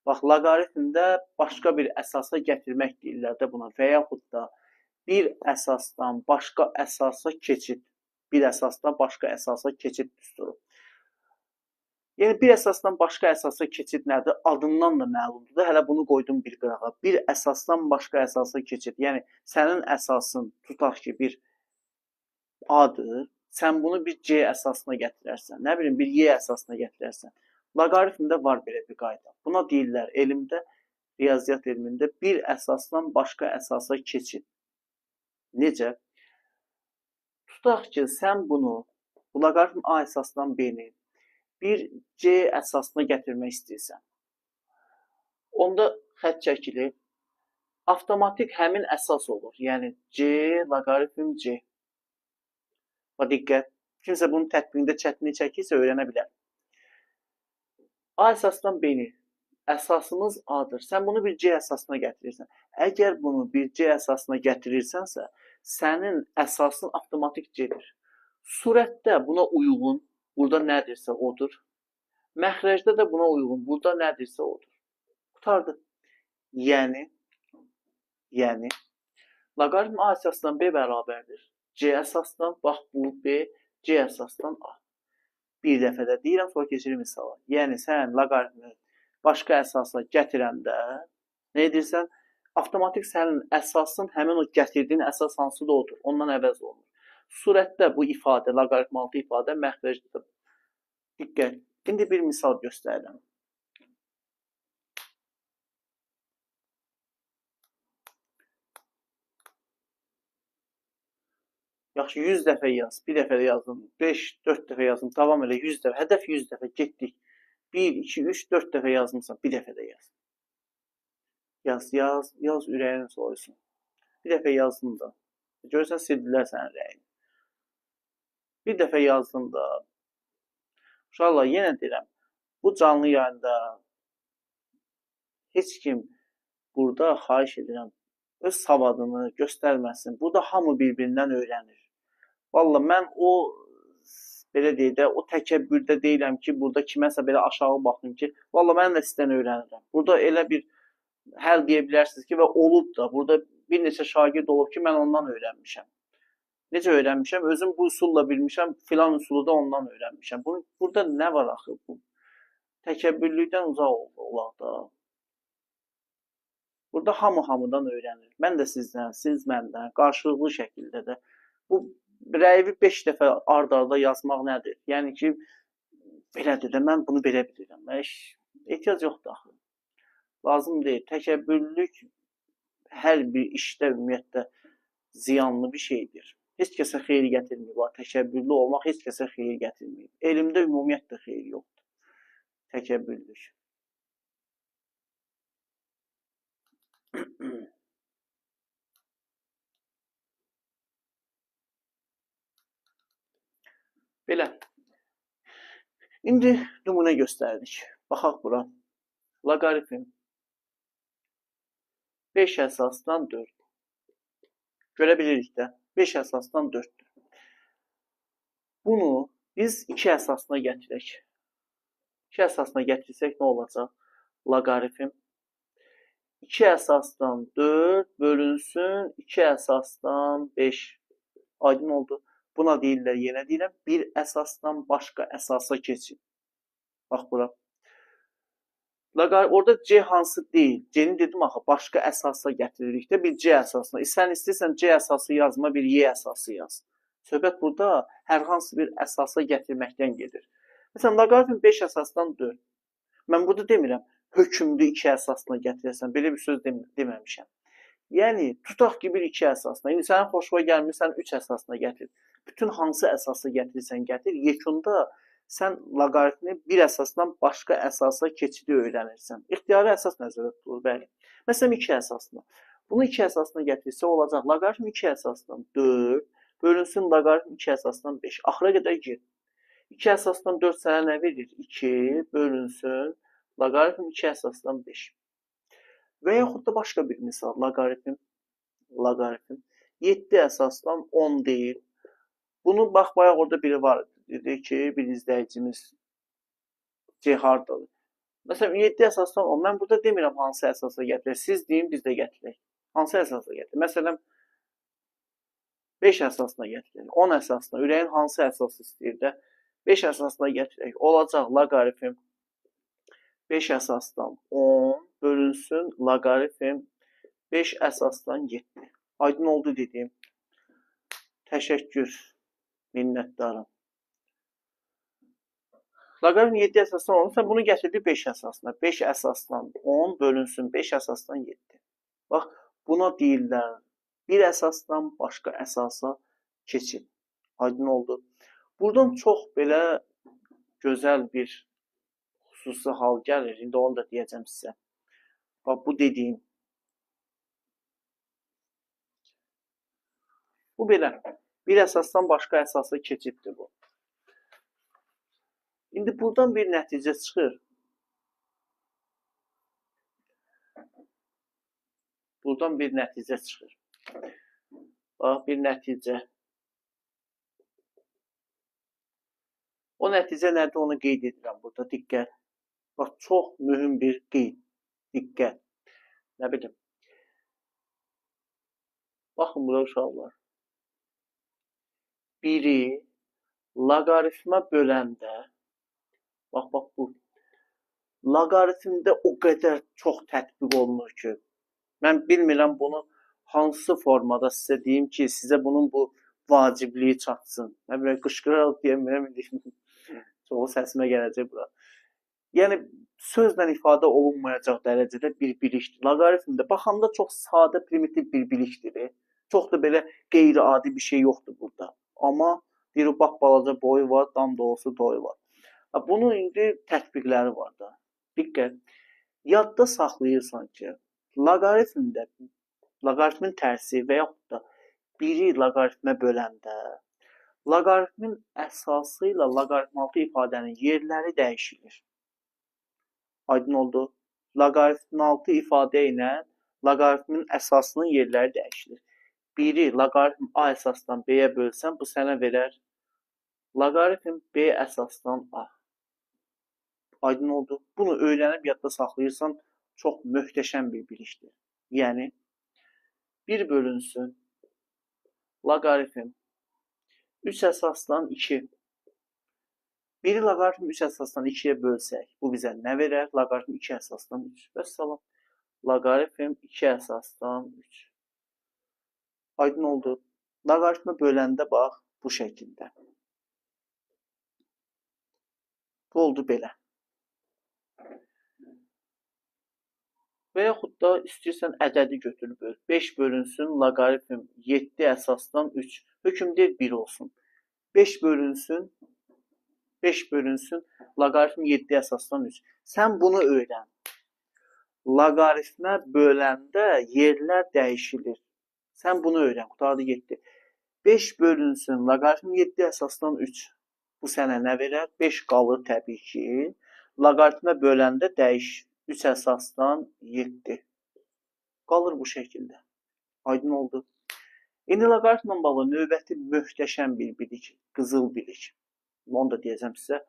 Bax, loqaritmdə başqa bir əsasa gətirmək deyirlər də buna və yaxud da bir əsasdan başqa əsasa keçid. Bir əsasdan başqa əsasa keçid düsturu. Yəni, bir əsasdan başqa əsasa keçid nədir? Adından da məlumdur. Hələ bunu qoydum bir qırağa. Bir əsasdan başqa əsasa keçid. Yəni, sənin əsasın, tutaq ki, bir A-dır. Sən bunu bir C əsasına gətirərsən. Nə bilim, bir Y əsasına gətirərsən. Loqaritmdə var belə bir qayda. Buna deyirlər elmdə, riyaziyyat elmində bir əsasdan başqa əsasa keçid. Necə? Tutaq ki, sən bunu, bu loqaritm A əsasdan B-ni bir C əsasına gətirmək istəyirsən. Onda xətt çəkilir. Avtomatik həmin əsas olur. Yəni, C, loqaritm C. Bax, diqqət. Kimsə bunun tətbiqində çətinlik çəkirsə, öyrənə bilər. A əsasdan B-ni. Əsasımız A-dır. Sən bunu bir C əsasına gətirirsən. Əgər bunu bir C əsasına gətirirsənsə, sənin əsasın avtomatik C-dir. Surətdə buna uyğun, burada nədirsə odur. Məxrəcdə də buna uyğun, burada nədirsə odur. Qurtardı. Yəni, loqaritm A əsasdan B bərabərdir. C əsasdan, bax bu B, C əsasdan A. Bir dəfə də deyirəm, sonra keçirim misala. Yəni, sən loqaritmi başqa əsasa gətirəndə nə edirsən? Avtomatik sənin əsasın, həmin o gətirdiyin əsas hansı da odur. Ondan əvəz olunur. Surətdə bu ifadə, loqaritm altı ifadə məxrəcdə. Diqqət. İndi bir misal göstərirəm. Yaxşı, 100 dəfə yaz. Bir dəfə də yazdım. 5, 4 dəfə yazdım. Davam elə 100 dəfə. Hədəf 100 dəfə. Getdik. 1, 2, 3, 4 dəfə yazmışsan. Bir dəfə də yaz. Yaz, yaz, yaz, ürəyin soyusun. Bir dəfə yazdım da. Görürsən, sildilər sənin rəyini. Bir dəfə yazdım da. Uşaqlar, yenə deyirəm, bu canlı yayında heç kim burada xahiş edirəm, öz savadını göstərməsin. Burada hamı bir-birindən öyrənir. Vallahi mən o, belə deyək də, o təkəbbürdə deyiləm ki, burada kiməsə belə aşağı baxım ki, vallahi mən də sizdən öyrənirəm. Burada elə bir həll deyə bilərsiniz ki, və olub da, burada bir neçə şagird olub ki, mən ondan öyrənmişəm. Necə öyrənmişəm? Özüm bu üsulla bilmişəm, filan üsulu da ondan öyrənmişəm. Burada nə var axı? Bu təkəbbürlükdən uzaq olaq da. Burada hamı hamıdan öyrənir. Mən də sizdən, siz məndən, qarşılıqlı şəkildə də. Bu rəyivi 5 dəfə ard-arda yazmaq nədir? Yəni ki, belədir də, mən bunu belə bilirəm. Ehtiyac yoxdur axı. Lazım deyil. Təkəbbürlük hər bir işdə ümumiyyətlə ziyanlı bir şeydir. Heç kəsə xeyir gətirməyib. Təkəbbürlü olmaq heç kəsə xeyir gətirməyib. Elmdə ümumiyyətlə xeyir yoxdur. Təkəbbürlük. Belə. İndi nümunə göstərdik. Baxaq bura. Loqaritm 5 əsasdan 4. Görə bilirik də. 5 əsasdan 4-dür. Bunu biz 2 əsasına gətirək. 2 əsasına gətirsək nə olacaq? Loqaritm 2 əsasdan 4 bölünsün 2 əsasdan 5. Aydın oldu. Buna deyirlər, yenə deyirəm, bir əsasdan başqa əsasa keçin. Bax bura. Orada C hansı deyil? C-ni dedim axı, başqa əsasa gətiririk də, bir C əsasına. Sən istəyirsən C əsası yazma, bir Y əsası yaz. Söhbət burada hər hansı bir əsasa gətirməkdən gedir. Məsələn, loqaritm 5 əsasdan 4. Mən burada demirəm, hökmlü 2 əsasına gətirəsən. Belə bir söz deməmişəm. Yəni, tutaq ki, bir 2 əsasına. İndi sənin xoşuna gəlmir, sən 3 əsasına gətir. Bütün hansı əsası gətirirsən, gətir. Yekunda sən loqaritmi bir əsasdan başqa əsasa keçidi öyrənirsən. İxtiyari əsas nəzərdə tutulur, bəli. Məsələn, 2 əsasına. Bunu 2 əsasına gətirsə olacaq. Loqaritm 2 əsasdan 4, bölünsün loqaritm 2 əsasdan 5. Axıra qədər gir. 2 əsasdan 4 sənə nə verir? 2 bölünsün loqaritm 2 əsasdan 5. Və yaxud da başqa bir misal. Loqaritm 7 əsasdan 10 deyil. Bunu bax, bayaq orada biri var. Dedi ki, bir izləyicimiz C hardadır? Məsələn, 7 əsasdan 10. Mən burada demirəm hansı əsasa gətirək. Siz deyin, biz də gətirək. Hansı əsasa gətirək? Məsələn, 5 əsasına gətirək. 10 əsasına. Ürəyin hansı əsası istəyir də? 5 əsasına gətirək. Olacaq loqaritm 5 əsasdan 10 bölünsün loqaritm 5 əsasdan 7. Aydın oldu dediyim. Təşəkkür. Minnətdarım. Loqaritm 7 əsasdan 10. Sən bunu gətirdik 5 əsasına. 5 əsasdan 10 bölünsün 5 əsasdan 7. Bax, buna deyirlər bir əsasdan başqa əsasa keçid. Aydın oldu. Buradan çox belə gözəl bir xüsusi hal gəlir. İndi onu da deyəcəm sizə. Bax, bu dediyim. Bu belə. Bir əsasdan başqa əsasa keçiddir bu. İndi buradan bir nəticə çıxır. Buradan bir nəticə çıxır. Bax, bir nəticə. O nəticə nədir, onu qeyd edirəm burada. Diqqət. Bax, çox mühüm bir qeyd. Diqqət. Nə bilim. Baxın bura uşaqlar. Biri loqaritmə böləndə, bax, bax bu, loqaritmdə o qədər çox tətbiq olunur ki, mən bilmirəm bunu hansı formada sizə deyim ki, sizə bunun bu vacibliyi çatsın. Mən belə qışqıraraq deyəmirəm, çoxu səsimə gələcək bura. Yəni, sözlə ifadə olunmayacaq dərəcədə bir bilikdir. Loqaritmdə baxanda çox sadə, primitiv bir bilikdir. Çox da belə qeyri-adi bir şey yoxdur burada. Amma deyir, bax, balaca boyu var, dam dolusu doyu var. Bunun indi tətbiqləri var da. Diqqət. Yadda saxlayırsan ki, loqaritmdə, loqaritmin tərsi və yaxud da biri loqaritmə böləndə, loqaritmin əsası ilə loqaritm altı ifadənin yerləri dəyişilir. Aydın oldu. Loqaritm altı ifadə ilə loqaritmin əsasının yerləri dəyişilir. Biri loqaritm A əsasdan B-yə bölsən, bu sənə verər loqaritm B əsasdan A. Aydın oldu. Bunu öyrənib yadda saxlayırsan, çox möhtəşəm bir bilikdir. Yəni, 1 bölünsün loqaritm 3 əsasdan 2. Biri loqaritm 3 əsasdan 2-yə bölsək, bu bizə nə verər? Loqaritm 2 əsasdan 3. Vəssalam. Loqaritm 2 əsasdan 3. Aydın oldu. Loqaritmə böləndə bax, bu şəkildə. Bu oldu belə. Və yaxud da istəyirsən ədədi götür böl. 5 bölünsün loqaritm 7 əsasdan 3. Hökm deyil 1 olsun. 5 bölünsün 5 bölünsün loqaritm 7 əsasdan 3. Sən bunu öyrən. Loqaritmə böləndə yerlər dəyişilir. Sən bunu öyrən. Qurtardı getdi. 5 bölünsün loqaritm 7 əsasdan 3. Bu sənə nə verər? 5 qalır təbii ki. Loqaritmə böləndə dəyiş. 3 əsasdan 7. Qalır bu şəkildə. Aydın oldu. İndi loqaritmlə bağlı növbəti möhtəşəm bir bilik, qızıl bilik. Onu da deyəcəm sizə.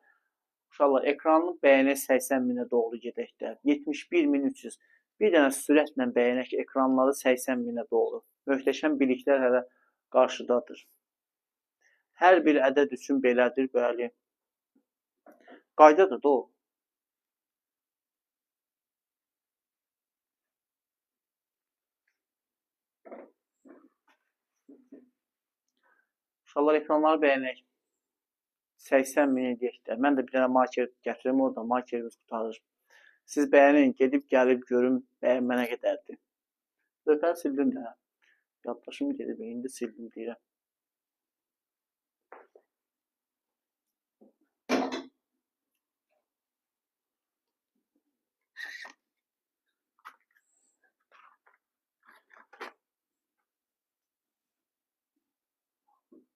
Uşaqlar, ekranını bəyənək 80 minə doğru gedək də. 71.300. Bir dənə sürətlə bəyənək ekranları 80 minə doğru. Möhtəşəm biliklər hələ qarşıdadır. Hər bir ədəd üçün belədir, bəli. Qaydadır da o. Uşaqlar, ekranları bəyənək. 80 min edək də. Mən də bir dənə marker gətirim orada. Markerimiz qurtarır. Siz bəyənin, gedib gəlib görüm bəyənmə nə qədərdir. Lövhəni sildim də. Yaddaşım gedib, indi sildim deyirəm.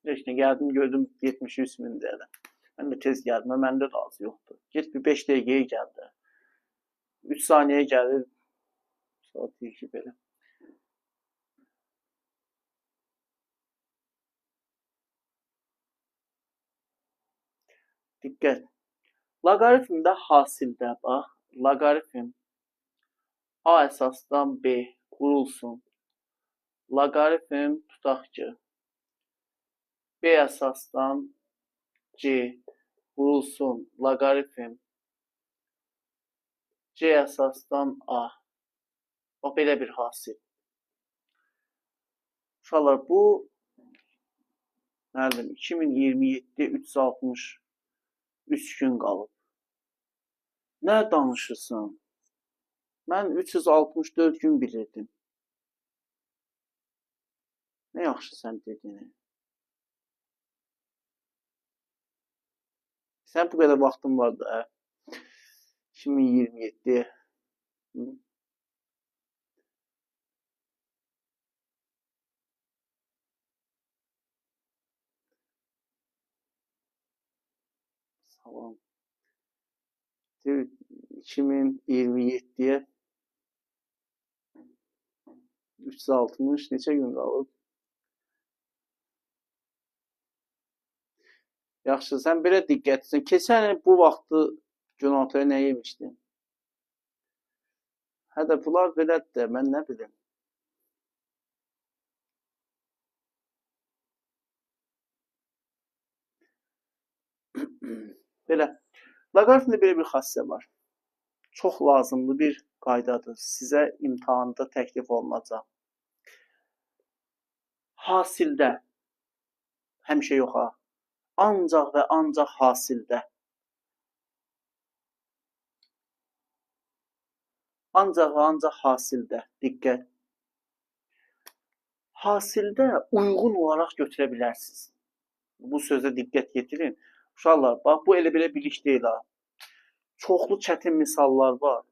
Heç nə, gəldim, gördüm 73 min deyələ. Mən də tez gəldim, məndə də az yoxdur. Get bir 5 dəqiqəyə gəldi. 3 saniyəyə gəlir. Saat deyir ki, belə. Diqqət. Loqaritmdə hasildə, bax, loqaritm A əsasdan B vurulsun. Loqaritm tutaq ki, B əsasdan C vurulsun, loqaritm C əsasdan A. Bax, belə bir hasil. Uşaqlar, bu nə bilim, 2027 363 gün qalıb. Nə danışırsan? Mən 364 gün bilirdim. Nə yaxşı sən dediyini. Sən bu qədər vaxtın var da. 2027. Salam. 2027-yə 360 neçə gün qalıb? Yaxşı, sən belə diqqətlisin. Keçən il bu vaxtı günortaya nə yemişdin? Hə də bunlar belədir də, mən nə bilim. Belə. Loqaritmdə belə bir xassə var. Çox lazımlı bir qaydadır. Sizə imtahanda təklif olunacaq. Hasildə, həmişə yox ha, ancaq və ancaq hasildə. Ancaq və ancaq hasildə. Diqqət. Hasildə uyğun olaraq götürə bilərsiniz. Bu sözə diqqət yetirin. Uşaqlar, bax, bu elə belə bilik deyil ha. Çoxlu çətin misallar var.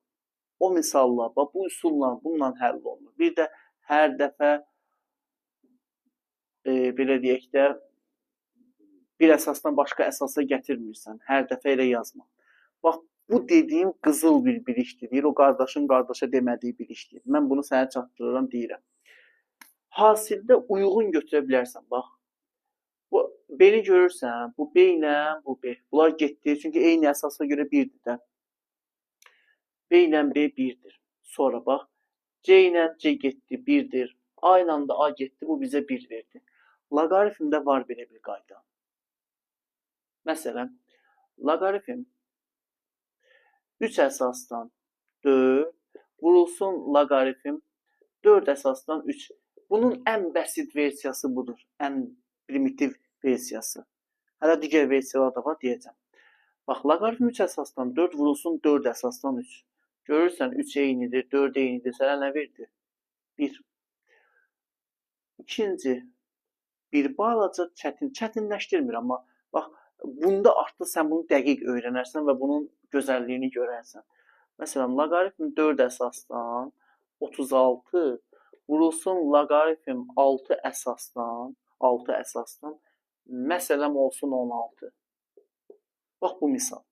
O misallar, bax, bu üsulla, bununla həll olunur. Bir də hər dəfə, belə deyək də, bir əsasdan başqa əsasa gətirmirsən. Hər dəfə elə yazma. Bax, bu dediyim qızıl bir bilikdir. Deyir, o qardaşın qardaşa demədiyi bilikdir. Mən bunu sənə çatdırıram, deyirəm. Hasildə uyğun götürə bilərsən, bax. Bu B-ni görürsən, bu B ilə bu B. Bunlar getdi, çünki eyni əsasa görə birdir də. B ilə B birdir. Sonra bax, C ilə C getdi, birdir. A ilə də A getdi, bu bizə 1 verdi. Loqaritmdə var belə bir qayda. Məsələn, loqaritm 3 əsasdan 4 vurulsun loqaritm 4 əsasdan 3. Bunun ən bəsit versiyası budur. Ən primitiv versiyası. Hələ digər versiyalar da var deyəcəm. Bax, loqaritm 3 əsasdan 4 vurulsun 4 əsasdan 3. Görürsən, 3 eynidir, 4 eynidir. Sənə nə verdi? 1. İkinci, bir balaca çətinləşdirmir, amma bax, bunda artıq sən bunu dəqiq öyrənərsən və bunun gözəlliyini görərsən. Məsələn, loqaritm 4 əsasdan 36 vurulsun loqaritm 6 əsasdan 6 əsasdan, məsələm olsun 16. Bax, bu misal.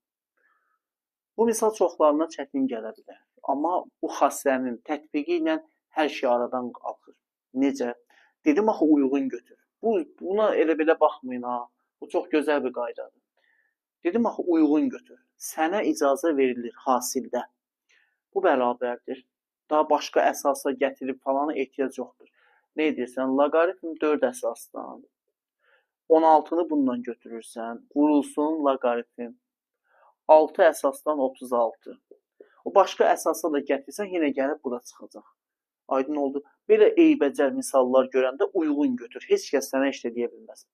Bu misal çoxlarına çətin gələ bilər. Amma bu xassənin tətbiqi ilə hər şey aradan qalxır. Necə? Dedim, axı, uyğun götür. Buna elə belə baxmayın, ha. Bu çox gözəl bir qaydadır. Dedim, axı, uyğun götür. Sənə icazə verilir hasildə. Bu bərabərdir. Daha başqa əsasa gətirib falana ehtiyac yoxdur. Nə edirsən? Loqaritm 4 əsasdan 16-nı bundan götürürsən. Vurulsun loqaritm 6 əsasdan 36. O başqa əsasa da gətirsən, yenə gəlib bura çıxacaq. Aydın oldu. Belə eybəcər misallar görəndə uyğun götür. Heç kəs sənə işlə deyə bilməz.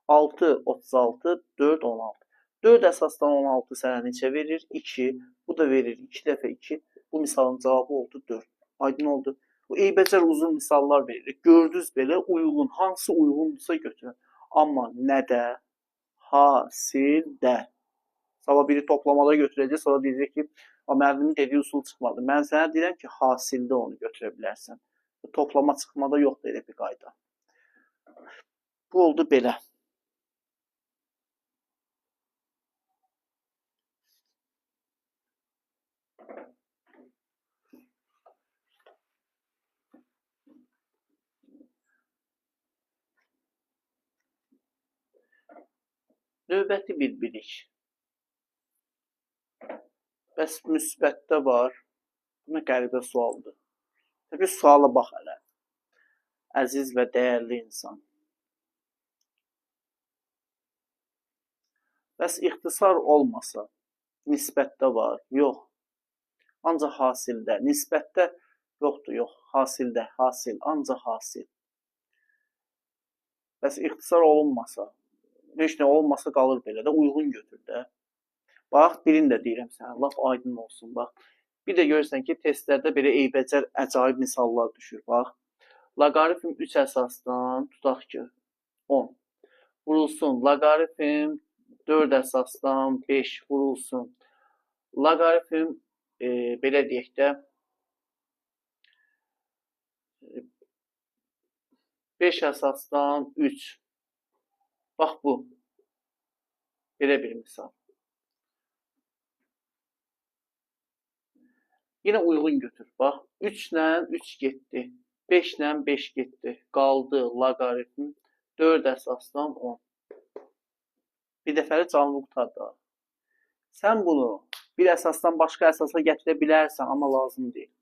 6, 36, 4, 16. 4 əsasdan 16 sənə neçə verir? 2. Bu da verir 2 dəfə 2. Bu misalın cavabı oldu 4. Aydın oldu. Bu eybəcər uzun misallar veririk. Gördünüz belə uyğun. Hansı uyğundursa götürün. Amma nədə? Hasildə. Sabah biri toplamada götürəcək, sonra deyəcək ki, müəllimin dediyi usul çıxmadı. Mən sənə deyirəm ki, hasildə onu götürə bilərsən. Toplama çıxmada yoxdur elə bir qayda. Bu oldu belə. Növbəti bir bilik. Bəs müsbətdə var. Bu nə qəribə sualdır. Bir suala bax hələ. Əziz və dəyərli insan. Bəs ixtisar olmasa, nisbətdə var? Yox. Ancaq hasildə. Nisbətdə yoxdur, yox. Hasildə, hasil, ancaq hasil. Bəs ixtisar olunmasa, heç nə olmasa qalır belə də, uyğun götür də. Bax, birini də deyirəm sənə, lap aydın olsun, bax. Bir də görürsən ki, testlərdə belə eybəcər əcaib misallar düşür, bax. Loqaritm 3 əsasdan, tutaq ki, 10 vurulsun. Loqaritm 4 əsasdan 5 vurulsun. Loqaritm, belə deyək də, 5 əsasdan 3. Bax bu. Belə bir misal. Yenə uyğun götür. Bax, 3 ilə 3 getdi. 5 ilə 5 getdi. Qaldı loqaritm 4 əsasdan 10. Bir dəfəli canlı qurtardı. Sən bunu bir əsasdan başqa əsasa gətirə bilərsən, amma lazım deyil.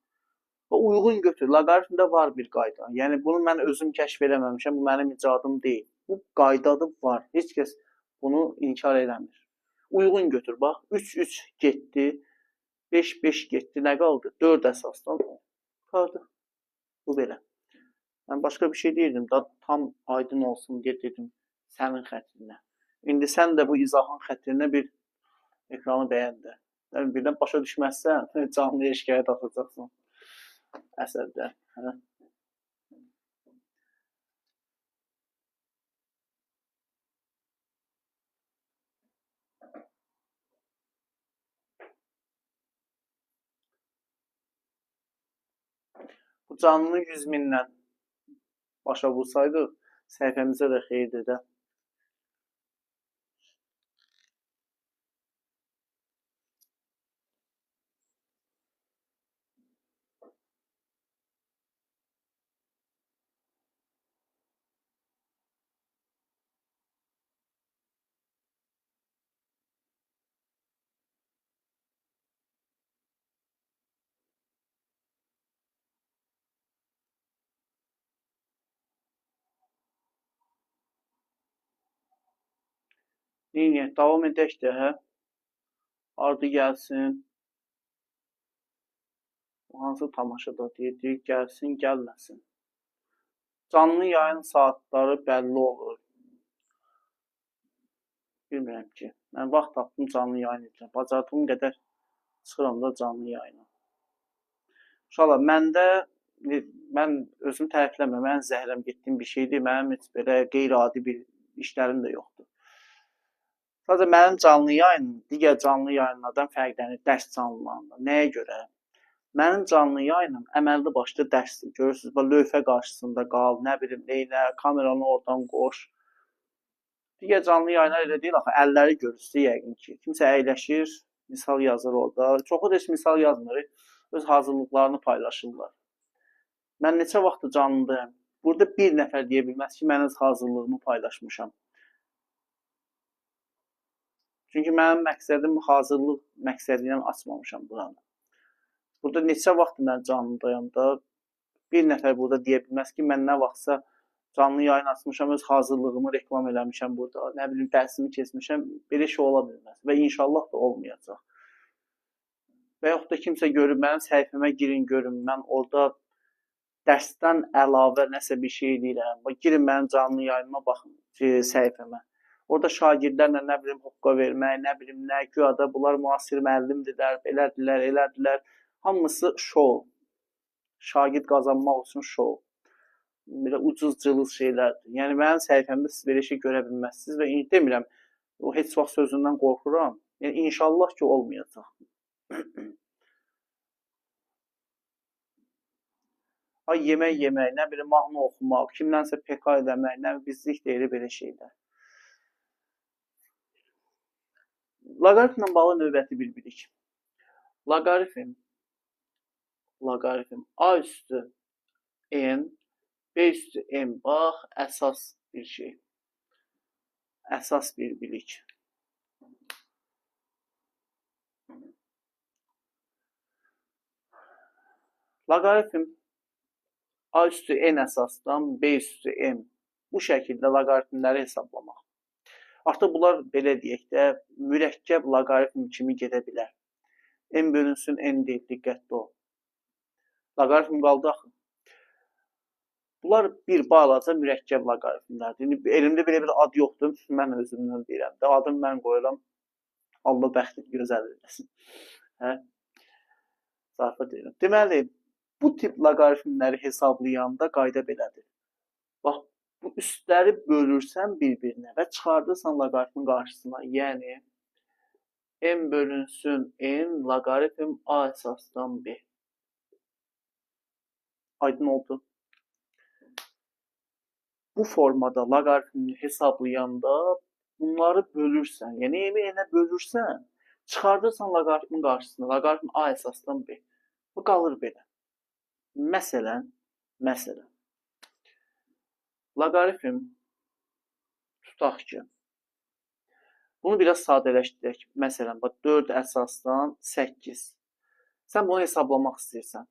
Və uyğun götür. Loqaritmdə var bir qayda. Yəni, bunu mən özüm kəşf eləməmişəm. Bu mənim icadım deyil. Bu qaydadır, var. Heç kəs bunu inkar eləmir. Uyğun götür. Bax, 3, 3 getdi. 5, 5 getdi. Nə qaldı? 4 əsasdan 10. Qaldı. Bu belə. Mən başqa bir şey deyirdim. Da tam aydın olsun deyə dedim sənin xətrinə. İndi sən də bu izahın xətrinə bir ekranı bəyən də. Yəni, birdən başa düşməzsən, canlıya şikayət atacaqsan əsəbdə. Hə? Bu canlı 100 mindən başa vursaydıq, səhifəmizə də xeyirdir də. Neyniyək? Davam edək də, hə? Ardı gəlsin. Hansı tamaşada deyir, gəlsin, gəlməsin. Canlı yayın saatları bəlli olur. Bilmirəm ki. Mən vaxt tapdım canlı yayın edirəm. Bacardığım qədər çıxıram da canlı yayına. Uşaqlar, məndə, mən özümü tərifləmirəm. Mənim zəhrəm getdiyim bir şeydir. Mənim heç belə qeyri-adi bir işlərim də yoxdur. Sadəcə mənim canlı yayınım digər canlı yayınlardan fərqlənir, dərs canlılarından. Nəyə görə? Mənim canlı yayınım əməlli başlı dərsdir. Görürsünüz, bax, lövhə qarşısında qal, nə bilim, neynə, kameranı oradan qoş. Digər canlı yayınlar elə deyil axı, əlləri görürsünüz yəqin ki. Kimsə əyləşir, misal yazır orada. Çoxu da heç misal yazmır, öz hazırlıqlarını paylaşırlar. Mən neçə vaxtdır canlıdayam. Burada bir nəfər deyə bilməz ki, mən öz hazırlığımı paylaşmışam. Çünki mənim məqsədim hazırlıq məqsədi ilə açmamışam buranı. Burada neçə vaxt mən canlıdayam da, bir nəfər burada deyə bilməz ki, mən nə vaxtsa canlı yayın açmışam, öz hazırlığımı reklam eləmişəm burada, nə bilim, dərsimi keçmişəm, belə şey ola bilməz və inşallah da olmayacaq. Və yaxud da kimsə görür, mənim səhifəmə girin, görün, mən orada dərsdən əlavə nəsə bir şey eləyirəm. Girin mənim canlı yayınıma, baxın səhifəmə. Orada şagirdlərlə nə bilim hoqqa vermək, nə bilim nə, güya da bunlar müasir müəllimdirlər, elədilər, elədilər. Hamısı şou. Şagird qazanmaq üçün şou. Belə ucuz cılız şeylərdir. Yəni mənim səhifəmdə siz belə şey görə bilməzsiniz və demirəm, o heç vaxt sözündən qorxuram. Yəni inşallah ki olmayacaq. Ay yemək yemək, nə bilim mahnı oxumaq, kimdənsə PK eləmək, nə bizlik deyil belə şeylər. Loqaritmlə bağlı növbəti bir bilik. Loqaritm A üstü N, B üstü M. Bax, əsas bir şey. Əsas bir bilik. Loqaritm A üstü N əsasdan B üstü M. Bu şəkildə loqaritmləri hesablamaq. Artıq bunlar, belə deyək də, mürəkkəb loqaritm kimi gedə bilər. M bölünsün N deyil, diqqətli ol. Loqaritm qaldı axı. Bunlar bir balaca mürəkkəb loqaritmlərdir. İndi elimdə belə bir ad yoxdur, mən özümdən deyirəm də. Adımı mən qoyuram, Allah bəxtini gözəl eləsin. Hə? Zarfa deyirəm. Deməli, bu tip loqaritmləri hesablayanda qayda belədir. Bax, bu üstləri bölürsən bir-birinə və çıxardırsan loqaritmin qarşısına. Yəni, M bölünsün N loqaritm A əsasdan B. Aydın oldu. Bu formada loqaritmini hesablayanda bunları bölürsən, yəni M-i N-ə bölürsən, çıxardırsan loqaritmin qarşısına, loqaritm A əsasdan B. Bu qalır belə. Məsələn, loqaritm tutaq ki, bunu biraz sadələşdirək. Məsələn, bax, 4 əsasdan 8. Sən bunu hesablamaq istəyirsən.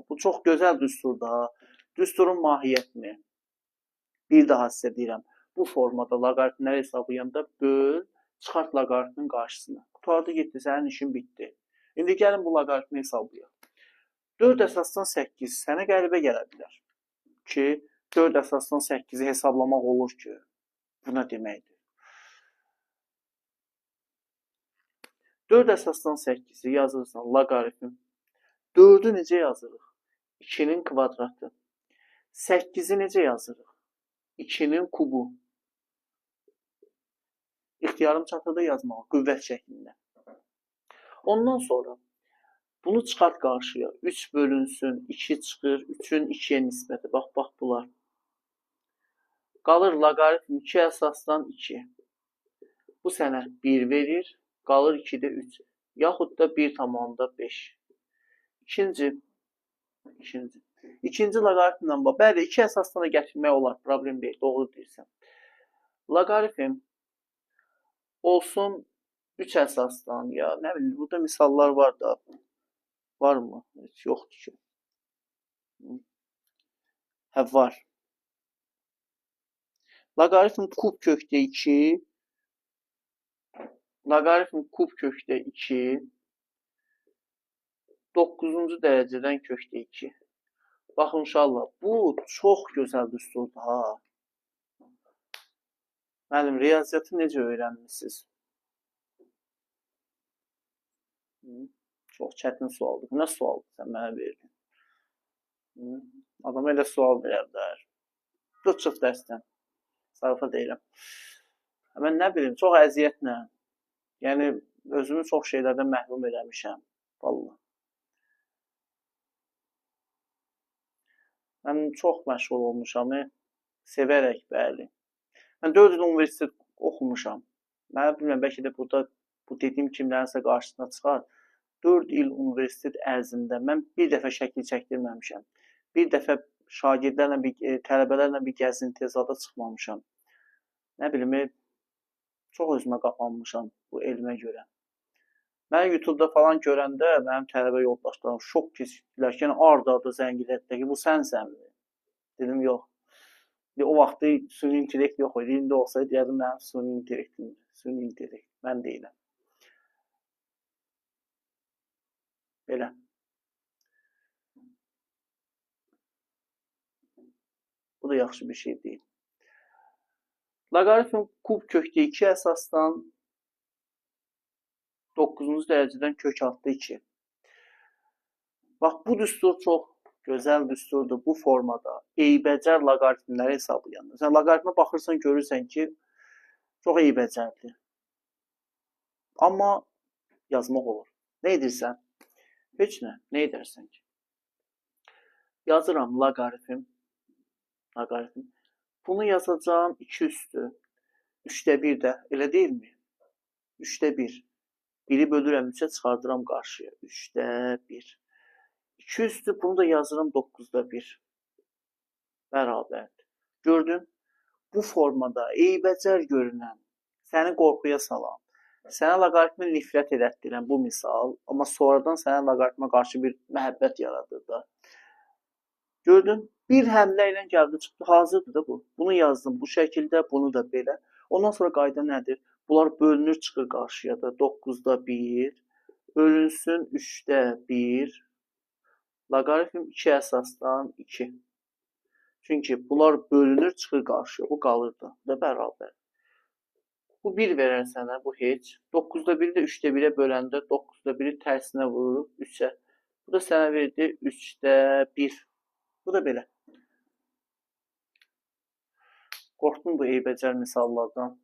Bu çox gözəl düsturdur ha. Düsturun mahiyyətini bir daha sizə deyirəm. Bu formada loqaritmləri hesablayanda böl, çıxart loqaritmin qarşısına. Qurtardı getdi, sənin işin bitdi. İndi gəlin bu loqaritmi hesablayaq. 4 əsasdan 8 sənə qəribə gələ bilər ki, 4 əsasdan 8-i hesablamaq olur ki, bu nə deməkdir? 4 əsasdan 8-i yazırsan loqaritm. 4-ü necə yazırıq? 2-nin kvadratı. 8-i necə yazırıq? 2-nin kubu. İxtiyarım çatırdı yazmağa, qüvvət şəklində. Ondan sonra bunu çıxart qarşıya. 3 bölünsün, 2 çıxır, 3-ün 2-yə nisbəti. Bax, bax bunlar. Qalır loqaritm 2 əsasdan 2. Bu sənə 1 verir, qalır 2-də 3. Yaxud da 1,5. İkinci loqaritmlə bax. Bəli, 2 əsasdan da gətirmək olar, problem deyil, doğru deyirsən. Loqaritm olsun 3 əsasdan, ya nə bilim, burada misallar var da. Var mı? Heç yoxdur ki. Hə, var. Loqaritm kub kökdə 2, loqaritm kub kökdə 2, 9-cu dərəcədən kökdə 2. Baxın, inşallah, bu çox gözəl düsturdur, ha. Müəllim, riyaziyyatı necə öyrənmisiniz? Çox çətin sualdır. Nə sualdır sən mənə verdin? Adama elə sual verə bilər. Dur, çıx dərsdən. Sarfa deyirəm. Mən nə bilim, çox əziyyətlə. Yəni, özümü çox şeylərdən məhrum eləmişəm. Vallahi. Mən çox məşğul olmuşam, sevərək, bəli. Mən 4 il universitet oxumuşam. Mən bilmirəm, bəlkə də burada bu dediyim kimlərinsə qarşısına çıxar. 4 il universitet ərzində mən bir dəfə şəkil çəkdirməmişəm. Bir dəfə şagirdlərlə, tələbələrlə bir gəzinti zada çıxmamışam. Nə bilim, çox özümə qapanmışam bu elmə görə. Mən YouTube-da falan görəndə mənim tələbə yoldaşlarım şok keçirdilər ki, yəni ardı-ardı zəng elədilər ki, bu sənsənmi? Dedim, yox. O vaxtı süni intellekt yox idi. İndi olsaydı deyərdim, mənim süni intellektimdir. Süni intellekt, mən deyiləm. Belə. Bu da yaxşı bir şey deyil. Loqaritm kub kökdə 2 əsasdan 9-cu dərəcədən kök altda 2. Bax, bu düstur çox gözəl düsturdur bu formada. Eybəcər loqaritmləri hesablayanda. Sən loqaritmə baxırsan, görürsən ki, çox eybəcərdir. Amma yazmaq olur. Nə edirsən? Heç nə. Nə edərsən ki? Yazıram loqaritm. Loqaritm. Bunu yazacağım 2 üstü. 3-də 1 də. Elə deyilmi? 3-də 1. 1-i bölürəm 3-ə, çıxardıram qarşıya. 3-də 1. 2 üstü, bunu da yazıram 9-da 1. Bərabərdir. Gördün? Bu formada eybəcər görünən, səni qorxuya salan, sənə loqaritmi nifrət elətdirən bu misal, amma sonradan sənə loqaritmə qarşı bir məhəbbət yaradır da. Gördün? Bir həmlə ilə gəldi, çıxdı. Hazırdır da bu. Bunu yazdım bu şəkildə, bunu da belə. Ondan sonra qayda nədir? Bunlar bölünür, çıxır qarşıya da. 9-da 1, bölünsün 3-də 1, loqaritm 2 əsasdan 2. Çünki bunlar bölünür, çıxır qarşıya. Bu qalır da. Bu da bərabər. Bu 1 verər sənə, bu heç. 9-da 1-i də 3-də 1-ə böləndə 9-da 1-i tərsinə vururuq 3-ə. Bu da sənə verdi 3-də 1. Bu da belə. Qorxdum bu eybəcər misallardan.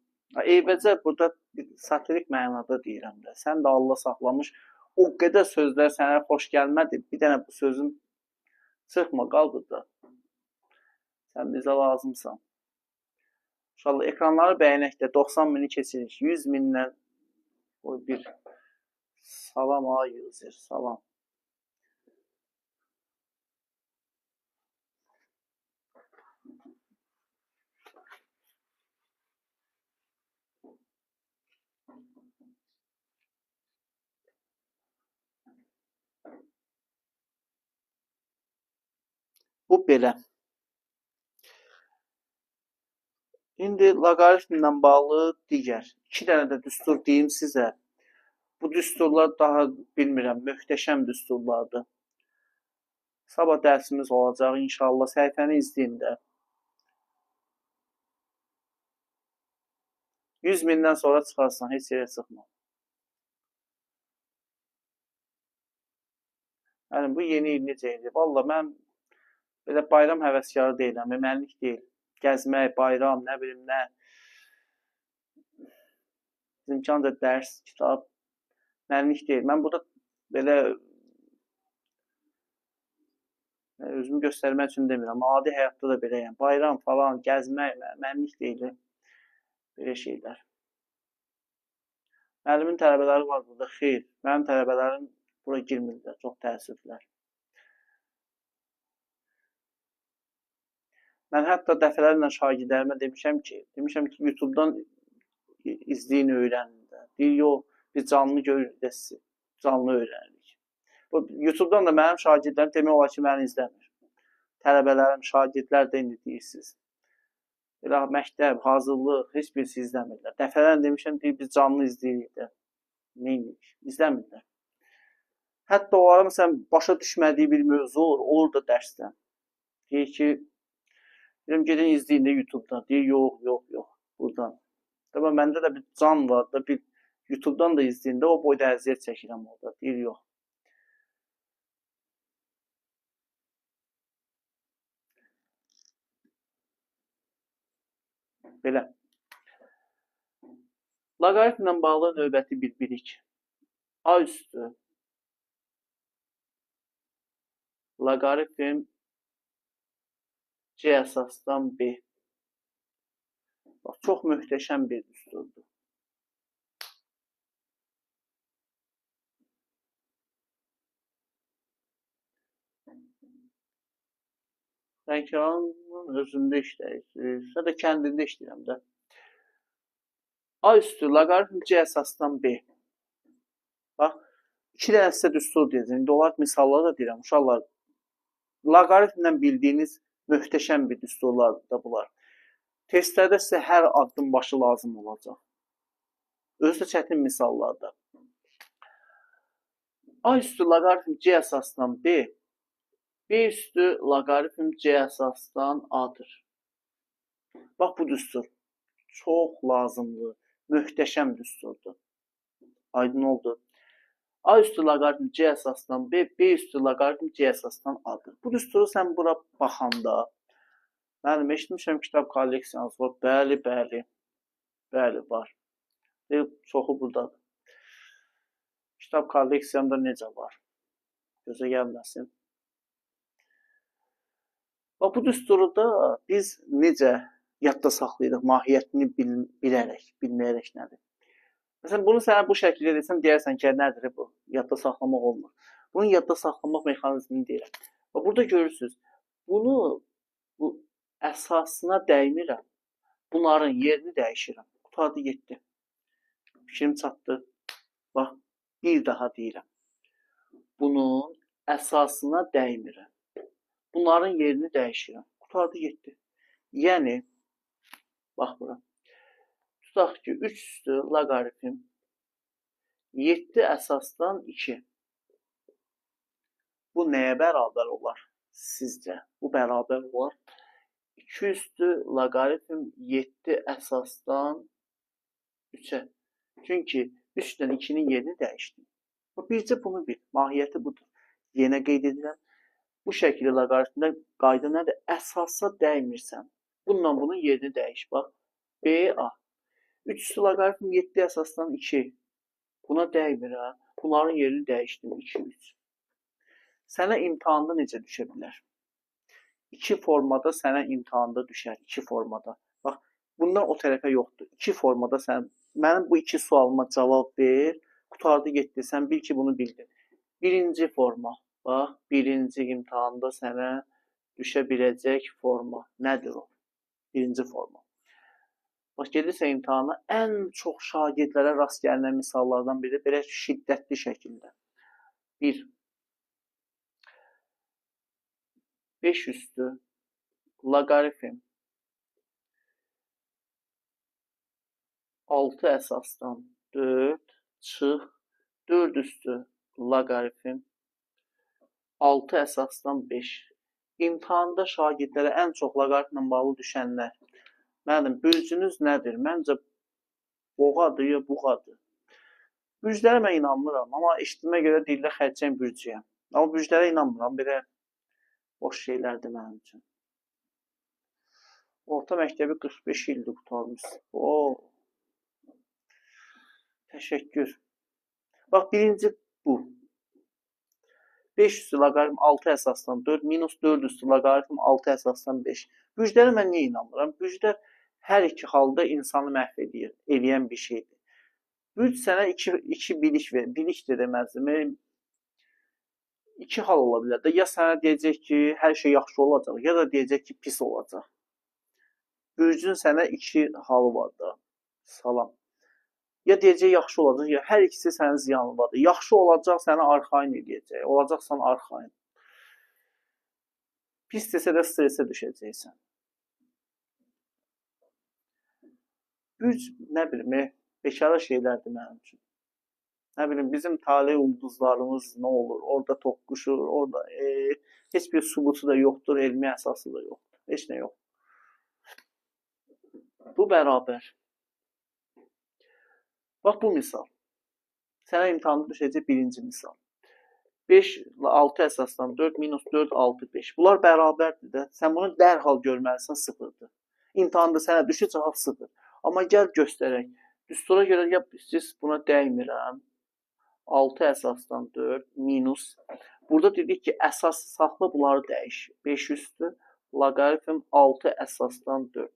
Eybəcər burada satirik mənada deyirəm də. Sən də Allah saxlamış. O qədər sözlər sənə xoş gəlmədi. Bir dənə bu sözün çıxma, qal burada. Sən bizə lazımsan. İnşallah ekranları bəyənək də 90 mini keçirik. 100 mindən o bir salam ha user, salam. Bu belə. İndi loqaritmlə bağlı digər 2 dənə də düstur deyim sizə. Bu düsturlar daha bilmirəm, möhtəşəm düsturlardır. Sabah dərsimiz olacaq inşallah. Səhifəni izləyin də. 100 mindən sonra çıxarsan, heç yerə çıxma. Yəni, bu yeni il necə idi? Vallah, mən belə bayram həvəskarı deyiləm, mənlik deyil. Gəzmək, bayram, nə bilim, nə. Bizimki ancaq dərs, kitab, mənlik deyil. Mən burada belə özümü göstərmək üçün demirəm. Adi həyatda da belə, yəni bayram falan, gəzmək, mənlik deyil. Belə şeylər. Müəllimin tələbələri var burada, xeyr. Mənim tələbələrim bura girmirlər, çox təəssüflər. Mən hətta dəfələrlə şagirdlərimə demişəm ki, YouTube-dan izləyin, öyrənin də. Deyir, yox, biz canlı görürük də sizi, canlı öyrənirik. YouTube-dan da mənim şagirdlərim demək olar ki, məni izləmir. Tələbələrim, şagirdlər də indi deyirsiniz. Elə məktəb, hazırlıq, heç birisi izləmirlər. Dəfələrlə demişəm, deyir, biz canlı izləyirik də. Neyinirik? İzləmirlər. Hətta onlara məsələn, başa düşmədiyi bir mövzu olur, olur da dərsdən. Deyir ki, deyirəm, gedin izləyin də YouTube-dan. Deyir, yox, yox, yox, buradan. Təbii, məndə də bir can var da, bir YouTube-dan da izləyin də, o boyda əziyyət çəkirəm orada. Deyir, yox. Belə. Loqaritmlə bağlı növbəti bir bilik. A üstü loqaritm C əsasdan B. Bax, çox möhtəşəm bir düsturdur. Lənkəranın özündə işləyirsiniz, ya da kəndində işləyirəm də. A üstü loqaritm C əsasdan B. Bax, 2 dənə sizə düstur deyəcəm. İndi onlar misalları da deyirəm. Uşaqlar, loqaritmlə bildiyiniz möhtəşəm bir düsturlardır da bunlar. Testlərdə sizə hər addım başı lazım olacaq. Özü də çətin misallarda. A üstü loqaritm C əsasdan B, B üstü loqaritm C əsasdan A-dır. Bax, bu düstur. Çox lazımlı, möhtəşəm düsturdur. Aydın oldu. A üstü loqaritm C əsasdan B, B üstü loqaritm C əsasdan A-dır. Bu düsturu sən bura baxanda, mənim eşitmişəm kitab kolleksiyanız var. Bəli, bəli, bəli var. Çoxu buradadır. Kitab kolleksiyamda necə var? Gözə gəlməsin. Bax, bu düsturu da biz necə yadda saxlayırıq, mahiyyətini bilərək, bilməyərək nədir? Məsələn, bunu sənə bu şəkildə desəm, deyərsən ki, nədir bu? Yadda saxlamaq olmur. Bunun yadda saxlamaq mexanizmini deyirəm. Bax, burada görürsünüz, bunu bu əsasına dəymirəm. Bunların yerini dəyişirəm. Qurtardı, getdi. Fikrim çatdı. Bax, bir daha deyirəm. Bunun əsasına dəymirəm. Bunların yerini dəyişirəm. Qurtardı, getdi. Yəni, bax bura. Tutaq ki, 3 üstü loqaritm 7 əsasdan 2. Bu nəyə bərabər olar sizcə? Bu bərabər olar 2 üstü loqaritm 7 əsasdan 3-ə. Çünki 3 ilə 2-nin yerini dəyişdim. Bircə bunu bil. Mahiyyəti budur. Yenə qeyd edirəm. Bu şəkildə loqaritmdə qayda nədir? Əsasa dəymirsən. Bununla bunun yerini dəyiş. Bax, B, A. 3 üstü loqaritm 7 əsasdan 2. Buna dəymirəm. Bunların yerini dəyişdim. 2, 3. Sənə imtahanda necə düşə bilər? 2 formada sənə imtahanda düşər. 2 formada. Bax, bundan o tərəfə yoxdur. 2 formada sən, mənim bu 2 sualıma cavab ver. Qurtardı, getdi. Sən bil ki, bunu bildin. Birinci forma. Bax, birinci imtahanda sənə düşə biləcək forma. Nədir o? Birinci forma. Bax, gedirsə imtahana, ən çox şagirdlərə rast gəlinən misallardan biri belə şiddətli şəkildə. 1. 5 üstü loqaritm 6 əsasdan 4 çıx 4 üstü loqaritm 6 əsasdan 5. İmtahanda şagirdlərə ən çox loqaritmlə bağlı düşənlər. Mənim, bürcünüz nədir? Məncə boğadır ya buğadır. Bürclərə mən inanmıram, amma eşitdiyimə görə deyirlər xərçəng bürcüyəm. Amma bürclərə inanmıram, belə boş şeylərdir mənim üçün. Orta məktəbi 45 ildir qurtarmışsın. Oo. Təşəkkür. Bax, birinci bu. 5 üstü loqaritm 6 əsasdan 4, minus 4 üstü loqaritm 6 əsasdan 5. Bürclərə mən niyə inanmıram? Bürclər hər iki halda insanı məhv eləyən bir şeydir. Bürc sənə iki bilik verir. Bilik də deməzdim. İki hal ola bilər də. Ya sənə deyəcək ki, hər şey yaxşı olacaq, ya da deyəcək ki, pis olacaq. Bürcün sənə iki halı var da. Salam. Ya deyəcək yaxşı olacaq, ya hər ikisi sənin ziyanı vardır. Yaxşı olacaq, səni arxayın eləyəcək. Olacaqsan arxayın. Pis desə də stresə düşəcəksən. Bürc, nə bilim, bekara şeylərdir mənim üçün. Nə bilim, bizim taley ulduzlarımız nə olur? Orada toqquşur, orada heç bir sübutu da yoxdur, elmi əsası da yoxdur. Heç nə yoxdur. Bu bərabər. Bax, bu misal. Sənə imtahanda düşəcək birinci misal. 5, 6 əsasdan 4, minus 4, 6, 5. Bunlar bərabərdir də. Sən bunu dərhal görməlisən, sıfırdır. İmtahanda sənə düşür, cavab sıfır. Amma gəl göstərək. Düstura görə ya siz buna dəymirəm. 6 əsasdan 4, minus. Burada dedik ki, əsas saxla, bunları dəyiş. 5 üstü, loqaritm 6 əsasdan 4.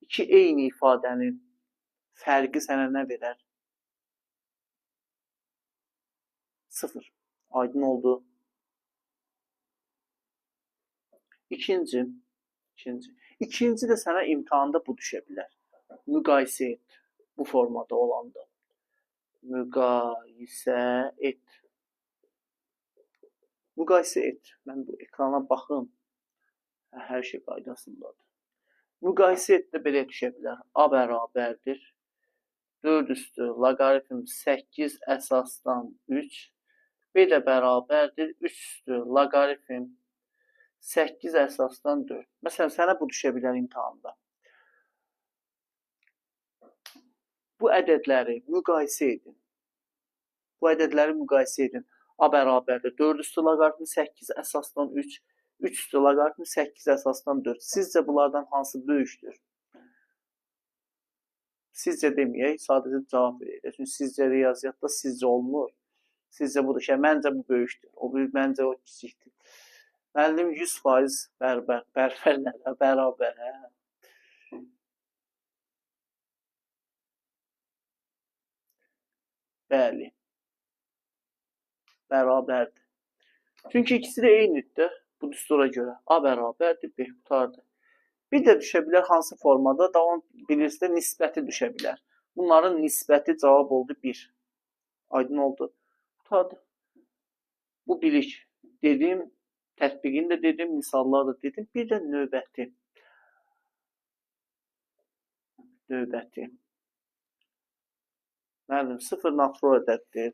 İki eyni ifadənin fərqi sənə nə verər? 0. Aydın oldu. İkinci. İkinci də sənə imtahanda bu düşə bilər. Müqayisə et. Bu formada olanda. Müqayisə et. Müqayisə et. Mən bu ekrana baxım. Hər şey qaydasındadır. Müqayisə et də belə düşə bilər. A bərabərdir. 4 üstü loqaritm 8 əsasdan 3. B də bərabərdir. 3 üstü loqaritm 8 əsasdan 4. Məsələn, sənə bu düşə bilər imtahanda. Bu ədədləri müqayisə edin. Bu ədədləri müqayisə edin. A bərabərdir 4 üstü loqaritmi 8 əsasdan 3, 3 üstü loqaritmi 8 əsasdan 4. Sizcə bunlardan hansı böyükdür? Sizcə deməyək, sadəcə cavab verək. Çünki sizcə riyaziyyatda sizcə olmur. Sizcə budur ki, məncə bu böyükdür, o böyük, məncə o kiçikdir. Müəllim 100% bərabər, hə? Bəli. Bərabərdir. Çünki ikisi də eynidir bu düstura görə. A bərabərdir, B qutardı. Bir də düşə bilər hansı formada, da onun bilirsə nisbəti düşə bilər. Bunların nisbəti cavab oldu 1. Aydın oldu. Qutardı. Bu bilik dedim, tətbiqini də dedim, misallar da dedim. Bir də növbəti. Növbəti. Müəllim, 0 natural ədəddir.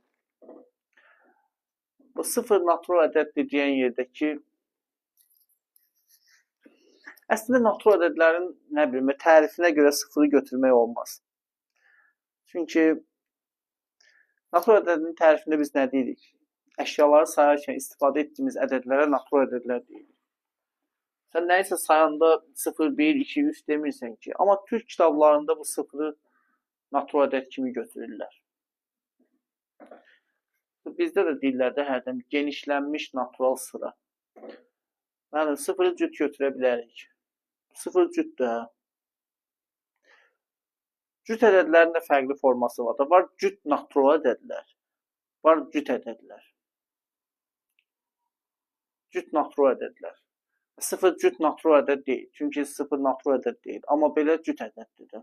Bu 0 natural ədəddir deyən yerdəki əslində natural ədədlərin nə bilim, tərifinə görə 0-ı götürmək olmaz. Çünki natural ədədin tərifində biz nə deyirik? Əşyaları sayarkən istifadə etdiyimiz ədədlərə natural ədədlər deyirik. Sən nəyisə sayanda 0, 1, 2, 3 demirsən ki, amma türk kitablarında bu 0-ı natural ədəd kimi götürürlər. Bizdə də dillərdə hərdən genişlənmiş natural sıra. Yəni, 0-ı cüt götürə bilərik. 0 cütdür, hə. Cüt ədədlərin də fərqli forması var. Var cüt natural ədədlər, var cüt ədədlər. Cüt natural ədədlər. 0 cüt natural ədəd deyil. Çünki 0 natural ədəd deyil. Amma belə cüt ədəddir də.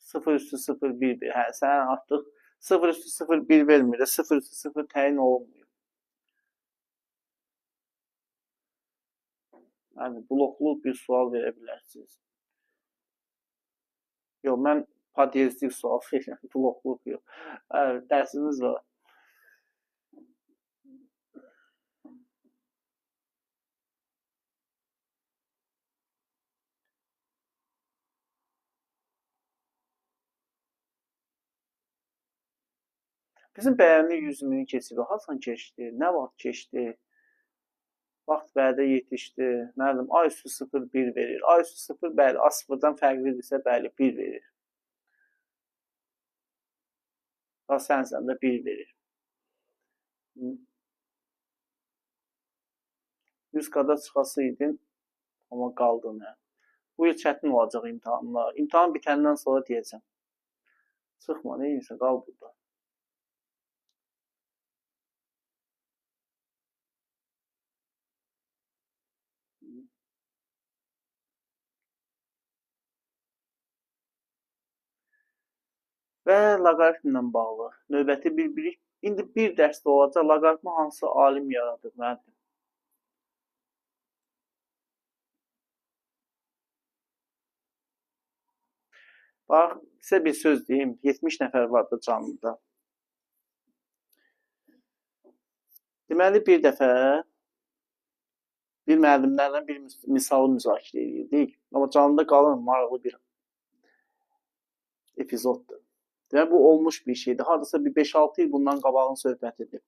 0 üstü 0, 1, 1. Hə, sən artıq 0 üstü 0, 1 vermir. 0 üstü 0 təyin olunmuyor. Yəni, bloklu bir sual verə bilərsiniz. Yox, mən podyezlik sual verirəm, blokluq yox. Hə, dərsimiz var. Bizim bəyənli 100 mini keçib. Hasan keçdi, nə vaxt keçdi? Vaxt vədə yetişdi. Müəllim, A üstü 0, 1 verir. A üstü 0, bəli, A 0-dan fərqlidirsə, bəli, 1 verir. A sənsən də 1 verir. 100 qada çıxası idin, amma qaldın. Hə. Bu il çətin olacaq imtahanlar. İmtahan bitəndən sonra deyəcəm. Çıxma, nə edirsən, qal burada. Və loqaritmlə bağlı növbəti bir bilik. İndi bir dərsdə olacaq. Loqaritmi hansı alim yaradır, müəllim? Bax, sizə bir söz deyim. 70 nəfər vardı canlıda. Deməli, bir dəfə bir müəllimlərlə bir misalı müzakirə edirdik. Amma canlıda qalın maraqlı bir epizoddur. Deməli, bu olmuş bir şeydir. Hardasa bir 5-6 il bundan qabağın söhbətidir.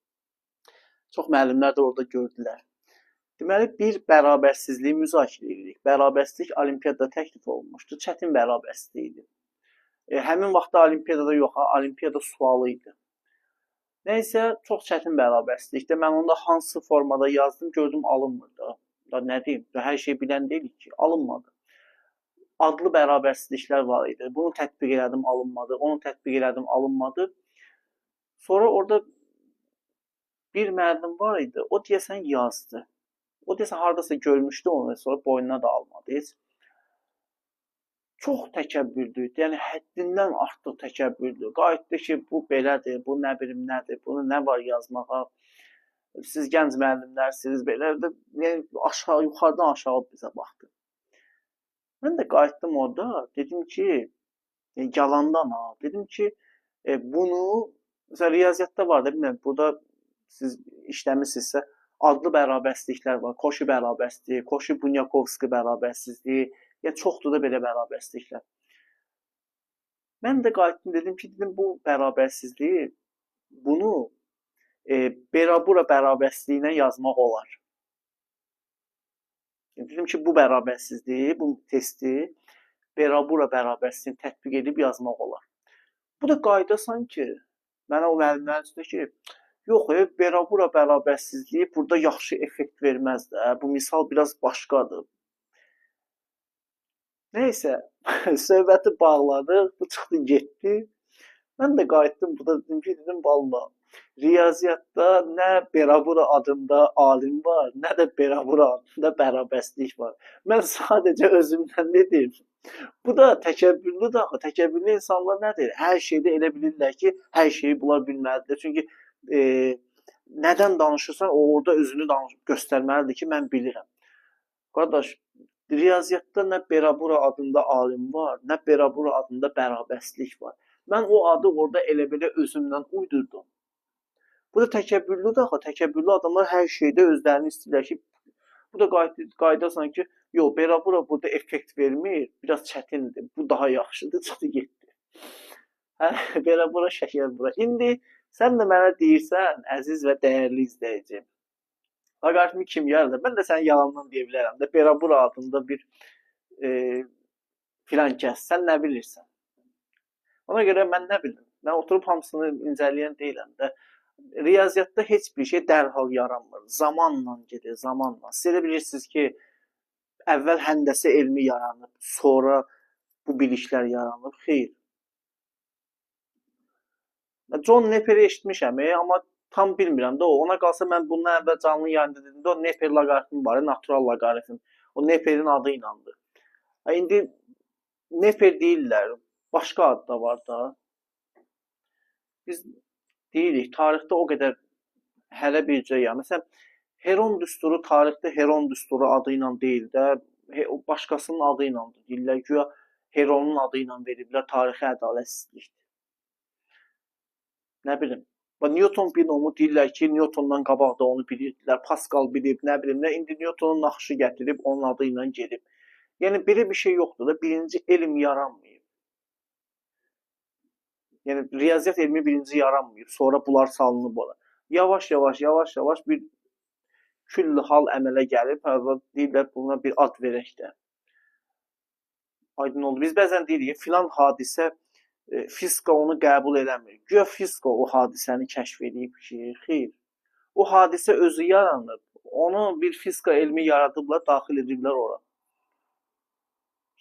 Çox müəllimlər də orada gördülər. Deməli, bir bərabərsizliyi müzakirə edirik. Bərabərsizlik olimpiyada təklif olunmuşdu. Çətin bərabərsizlik idi. Həmin vaxtda olimpiyada yox, olimpiyada sualı idi. Nəysə, çox çətin bərabərsizlikdir. Mən onda hansı formada yazdım, gördüm, alınmırdı. Da, nə deyim, hər şey bilən deyilik ki, alınmadı. Adlı bərabərsizliklər var idi. Bunu tətbiq elədim, alınmadı. Onu tətbiq elədim, alınmadı. Sonra orada bir müəllim var idi. O deyəsən yazdı. O deyəsən haradasa görmüşdü onu, sonra boynuna da almadı heç. Çox təkəbbürdü. Yəni həddindən artıq təkəbbürdü. Qayıtdı ki, bu belədir, bu nə bilim nədir, bunu nə var yazmağa. Siz gənc müəllimlərsiniz, belədir. Yəni aşağı, yuxarıdan aşağı bizə baxdı. Mən də qayıtdım orada, dedim ki, yalandan ha, dedim ki, bunu, məsələn, riyaziyyatda var da, bilmirəm, burada siz işləmişsinizsə, adlı bərabərsizliklər var, Koşi bərabərsizliyi, Koşi-Bunyakovski bərabərsizliyi, yəni çoxdur da belə bərabərsizliklər. Mən də qayıtdım, dedim ki, dedim bu bərabərsizliyi, bunu Berabura bərabərsizliyi ilə yazmaq olar. Dedim ki, bu bərabərsizliyi, bu testi Berabura bərabərsizliyini tətbiq edib yazmaq olar. Bu da qayda sanki mənə o müəllimlərin üstünə ki, yox, Berabura bərabərsizliyi burada yaxşı effekt verməz də. Bu misal biraz başqadır. Neysə, söhbəti bağladıq, bu çıxdı, getdi. Mən də qayıtdım, bu da dedim ki, dedim, vallah, riyaziyyatda nə Berabura adında alim var, nə də Berabura adında bərabərsizlik var. Mən sadəcə özümdən dedim. Bu da təkəbbürlüdür axı. Təkəbbürlü insanlar nədir? Hər şeydə elə bilirlər ki, hər şeyi bunlar bilməlidir. Çünki nədən danışırsan, o orada özünü göstərməlidir ki, mən bilirəm. Qardaş, riyaziyyatda nə Berabura adında alim var, nə Berabura adında bərabərsizlik var. Mən o adı orada elə belə özümdən uydurdum. Bu da təkəbbürlüdür axı. Təkəbbürlü adamlar hər şeydə özlərini istəyirlər ki, bu da qaydasan ki, yox, Berabura burada effekt vermir, biraz çətindir, bu daha yaxşıdır, çıxdı, getdi. Hə, Berabura, şəkər bura. İndi sən də mənə deyirsən, əziz və dəyərli izləyicim, loqaritmi kim yaradır? Mən də sənə yalandan deyə bilərəm də, Berabura adında bir filan kəs, sən nə bilirsən? Ona görə mən nə bilim, mən oturub hamısını incələyən deyiləm də. Riyaziyyatda heç bir şey dərhal yaranmır. Zamanla gedir, zamanla. Siz elə bilirsiniz ki, əvvəl həndəsə elmi yaranıb, sonra bu biliklər yaranıb. Xeyr. John Napier-i eşitmişəm, amma tam bilmirəm də o. Ona qalsa mən bundan əvvəl canlı yayında dedim də, o Napier loqaritmi var, natural loqaritm. O Napier'in adı ilandır. İndi Napier deyirlər, başqa ad da var da. Biz deyirik, tarixdə o qədər hələ bircə ya. Məsələn, Heron düsturu tarixdə Heron düsturu adı ilə deyil də, başqasının adı ilə deyirlər. Güya Heronun adı ilə veriblər, tarixi ədalətsizlikdir. Nə bilim. Newton binomu deyirlər ki, Newtondan qabaq da onu bilirdilər, Pascal bilib, nə bilim, nə. İndi Newtonun naxışı gətirib, onun adı ilə gedib. Yəni, belə bir şey yoxdur da, birinci elm yaranmayıb. Yəni, riyaziyyat elmi birinci yaranmayıb, sonra bunlar salınıb ora. Yavaş-yavaş, yavaş-yavaş bir küllü hal əmələ gəlib, deyirlər, buna bir ad verək də. Aydın oldu. Biz bəzən deyirik, filan hadisə, fizika onu qəbul eləmir. Güya fizika o hadisəni kəşf edib ki, xeyr. O hadisə özü yaranıb. Onu bir fizika elmi yaradıblar, daxil ediblər ora.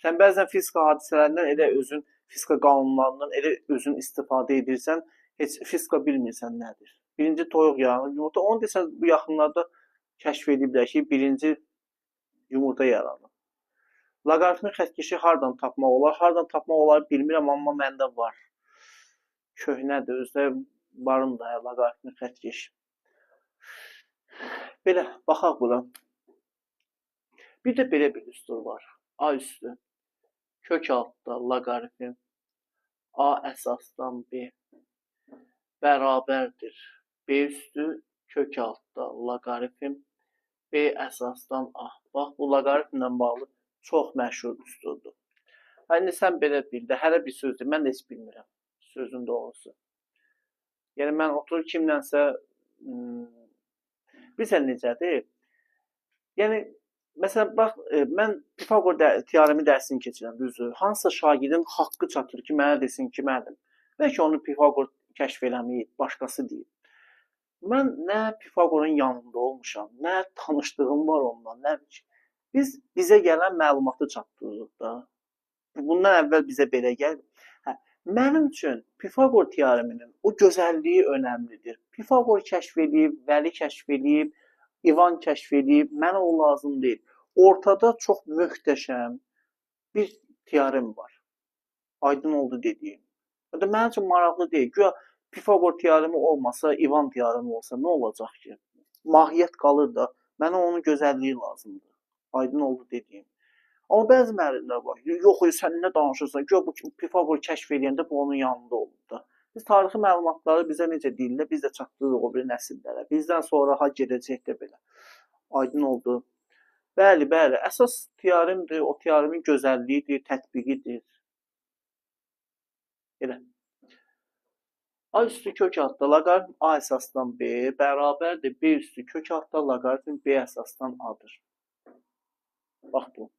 Sən bəzən fizika hadisələrindən elə özün, fizika qanunlarından elə özün istifadə edirsən, heç fizika bilmirsən nədir. Birinci toyuq yaranıb yumurta. Onu desən, bu yaxınlarda kəşf ediblər ki, birinci yumurta yaranıb. Loqaritmi xətkeşi hardan tapmaq olar? Hardan tapmaq olar bilmirəm, amma məndə var. Köhnədir, özdə varım da loqaritmi xətkeşi. Belə, baxaq bura. Bir də belə bir düstur var. A üstü. Kök altda loqaritm A əsasdan B bərabərdir. B üstü kök altda loqaritm B əsasdan A. Bax, bu loqaritmlə bağlı çox məşhur düsturdur. İndi sən belə bil də, hələ bir sözdür. Mən də heç bilmirəm sözün doğrusu. Yəni, mən oturub kimlənsə, bilirsən necədir? Yəni, məsələn, bax, mən Pifaqor teoremi dərsini keçirəm, düzdür. Hansısa şagirdin haqqı çatır ki, mənə desin ki, müəllim, bəlkə onu Pifaqor kəşf eləməyib, başqası deyib. Mən nə Pifaqorun yanında olmuşam, nə tanışdığım var ondan, nə bir şey. Biz bizə gələn məlumatı çatdırırıq da. Bundan əvvəl bizə belə gəlib. Hə, mənim üçün Pifaqor teoreminin o gözəlliyi önəmlidir. Pifaqor kəşf eləyib, Vəli kəşf eləyib, İvan kəşf eləyib, mənə o lazım deyil. Ortada çox möhtəşəm bir teorem var. Aydın oldu dediyim. Mənim üçün maraqlı deyil. Güya Pifaqor teoremi olmasa, İvan teoremi olsa nə olacaq ki? Mahiyyət qalır da, mənə onun gözəlliyi lazımdır. Aydın oldu dediyim. Amma bəzi müəllimlər var. Yox, sən nə danışırsan? Güya bu Pifaqor kəşf eləyəndə bu onun yanında olub da. Biz tarixi məlumatları bizə necə deyirlər, biz də çatdırırıq o bir nəsillərə. Bizdən sonra ha gedəcək də belə. Aydın oldu. Bəli, bəli. Əsas teoremdir, o teoremin gözəlliyidir, tətbiqidir. Elə. A üstü kök altda loqaritm A əsasdan B bərabərdir B üstü kök altda loqaritm B əsasdan A-dır. Bax bu.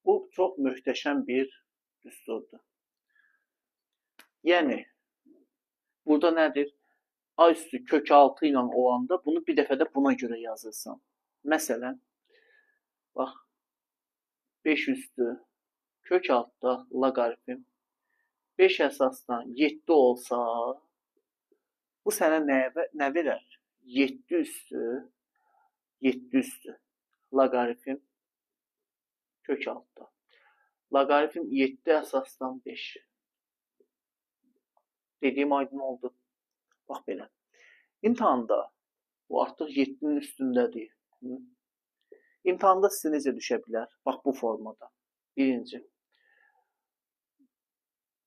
Bu çox möhtəşəm bir düsturdur. Yəni, burada nədir? A üstü kök 6 ilə olanda bunu bir dəfə də buna görə yazırsan. Məsələn, bax, 5 üstü kök altda loqaritm 5 əsasdan 7 olsa, bu sənə nə verər? 7 üstü, 7 üstü loqaritm kök altda. Loqaritm 7 əsasdan 5. Dediyim aydın oldu. Bax belə. İmtahanda, bu artıq 7-nin üstündədir. İmtahanda sizə necə düşə bilər? Bax bu formada. Birinci,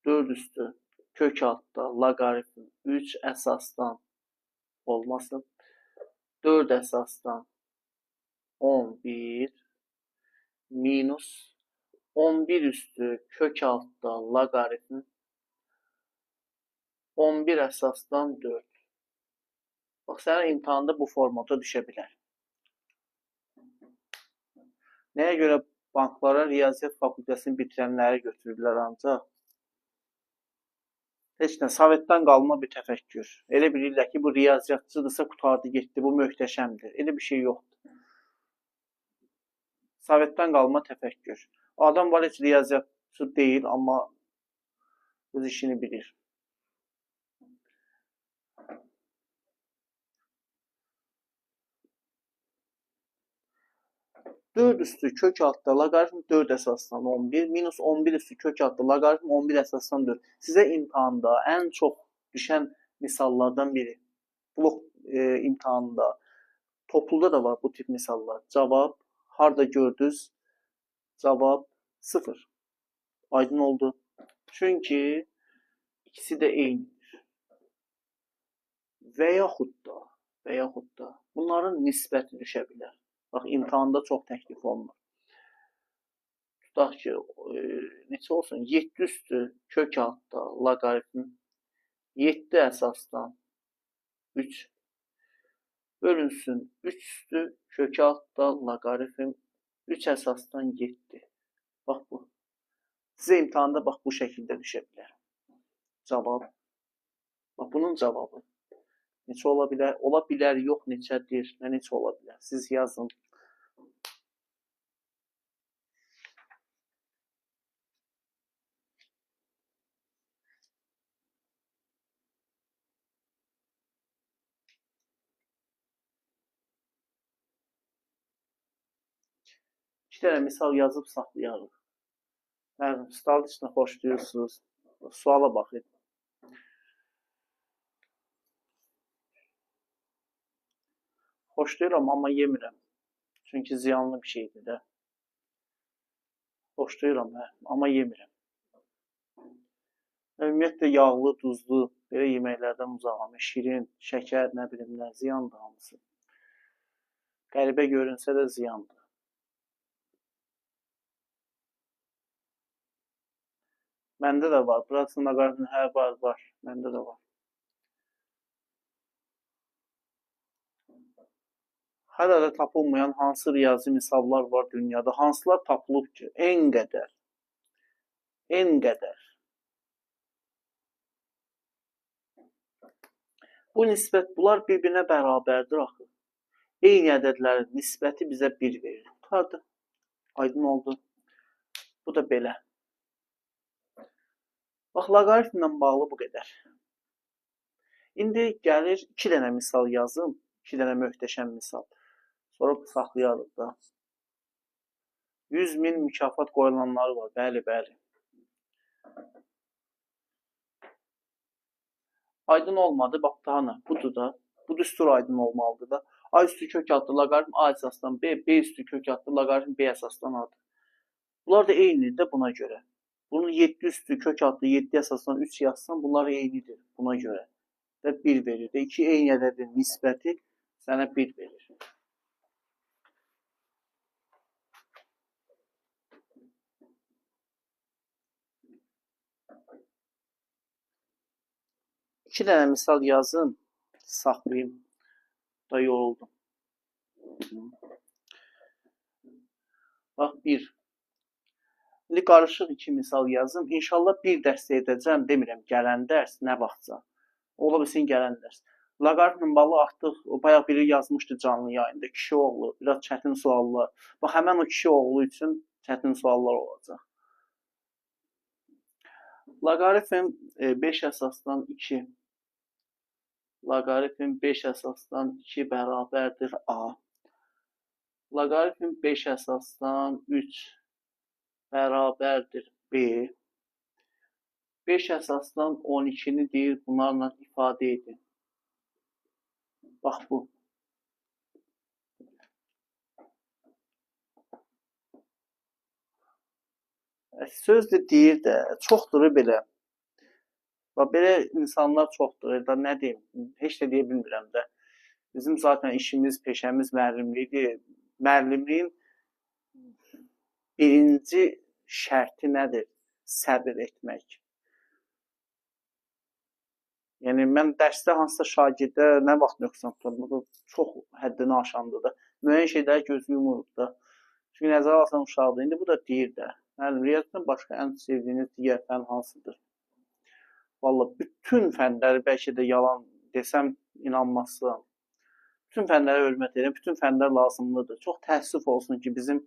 4 üstü kök altda loqaritm 3 əsasdan olmasın. 4 əsasdan 11 minus 11 üstü kök altda loqaritm 11 əsasdan 4. Bax, sənə imtahanda bu formada düşə bilər. Nəyə görə banklara riyaziyyat fakültəsini bitirənləri götürürlər ancaq? Heç nə, Sovetdən qalma bir təfəkkür. Elə bilirlər ki, bu riyaziyyatçıdırsa qurtardı, getdi, bu möhtəşəmdir. Elə bir şey yoxdur. Sovetdən qalma təfəkkür. Adam var, heç riyaziyyatçı deyil, amma öz işini bilir. Dörd üstü kök altda loqaritm 4 əsasdan 11, minus 11 üstü kök altda loqaritm 11 əsasdan 4. Sizə imtahanda ən çox düşən misallardan biri. Blok imtahanında, topluda da var bu tip misallar. Cavab, harda gördünüz? Cavab 0. Aydın oldu. Çünki ikisi də eynidir. Və yaxud da bunların nisbəti düşə bilər. Bax, imtahanda çox təklif olunur. Tutaq ki, neçə olsun? 7 üstü kök altda loqaritm 7 əsasdan 3 bölünsün 3 üstü kök altda loqaritm 3 əsasdan 7. Bax bu. Sizə imtahanda bax bu şəkildə düşə bilər. Cavab. Bax, bunun cavabı. Neçə ola bilər? Ola bilər, yox, neçədir? Nə neçə ola bilər? Siz yazın. İki dənə misal yazıb saxlayarıq. Mənim, staliçni xoşlayırsınız. Suala baxın. Xoşlayıram, amma yemirəm. Çünki ziyanlı bir şeydir də. Xoşlayıram, hə, amma yemirəm. Ümumiyyətlə, yağlı, duzlu, belə yeməklərdən uzağam. Şirin, şəkər, nə bilim nə, ziyandır hamısı. Qəribə görünsə də ziyandır. Məndə də var. Burasında qarşısında hə, var, var. Məndə də var. Hələ də tapılmayan hansı riyazi misallar var dünyada? Hansılar tapılıb ki? En qədər. En qədər. Bu nisbət, bunlar bir-birinə bərabərdir axı. Eyni ədədlərin nisbəti bizə 1 verir. Qurtardı. Aydın oldu. Bu da belə. Bax, loqaritmlə bağlı bu qədər. İndi gəlir 2 dənə misal yazım. 2 dənə möhtəşəm misal. Sonra saxlayarıq da. 100 min mükafat qoyulanları var. Bəli, bəli. Aydın olmadı. Bax, daha nə? Budur da. Bu düstur aydın olmalıdır da. A üstü kök altı loqaritm A əsasdan B, B üstü kök altı loqaritm B əsasdan A-dır. Bunlar da eynidir də buna görə. Bunu 7 üstü kök altı 7 əsasdan 3 yazsan, bunlar eynidir buna görə. Və 1 verir. 2 eyni ədədin nisbəti sənə 1 verir. 2 dənə misal yazın, saxlayım. Da yoruldum. Bax, 1. İndi qarışıq 2 misal yazım. İnşallah bir dərs edəcəm, demirəm, gələn dərs nə vaxtca. Ola bilsin gələn dərs. Loqaritm balı artıq, bayaq biri yazmışdı canlı yayında, kişi oğlu, biraz çətin suallar. Bax, həmən o kişi oğlu üçün çətin suallar olacaq. Loqaritm 5 əsasdan 2. Loqaritm 5 əsasdan 2 bərabərdir A. Loqaritm 5 əsasdan 3 bərabərdir B. 5 əsasdan 12-ni deyir, bunlarla ifadə edin. Bax bu. Söz də deyir də, çoxdur belə. Bax, belə insanlar çoxdur. Da nə deyim, heç də deyə bilmirəm də. Bizim zaten işimiz, peşəmiz müəllimlikdir. Müəllimliyin birinci şərti nədir? Səbir etmək. Yəni, mən dərsdə hansısa şagirdə nə vaxt nöqsan tuturam, bu çox həddini aşandı da. Müəyyən şeyləri gözü yumurdu da. Çünki nəzərə alsan uşaqdır. İndi bu da deyir də. Müəllim, riyaziyyatdan başqa ən sevdiyiniz digər fən hansıdır? Vallahi, bütün fənləri bəlkə də yalan desəm inanmazsın. Bütün fənlərə hörmət edirəm, bütün fənlər lazımlıdır. Çox təəssüf olsun ki, bizim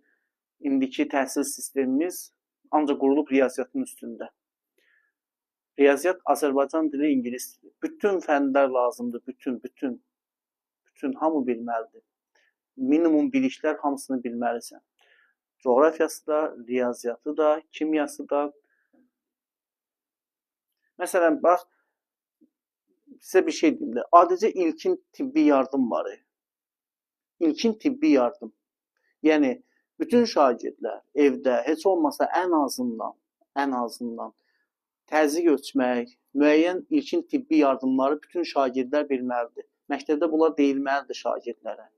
indiki təhsil sistemimiz ancaq qurulub riyaziyyatın üstündə. Riyaziyyat, Azərbaycan dili, İngilis dili. Bütün fənlər lazımdır, bütün, hamı bilməlidir. Minimum biliklər hamısını bilməlisən. Coğrafiyası da, riyaziyyatı da, kimyası da. Məsələn, bax, sizə bir şey deyim də, adicə ilkin tibbi yardım var. İlkin tibbi yardım. Yəni, bütün şagirdlər evdə heç olmasa ən azından təzyiq ölçmək, müəyyən ilkin tibbi yardımları bütün şagirdlər bilməlidir. Məktəbdə bunlar deyilməlidir şagirdlərə.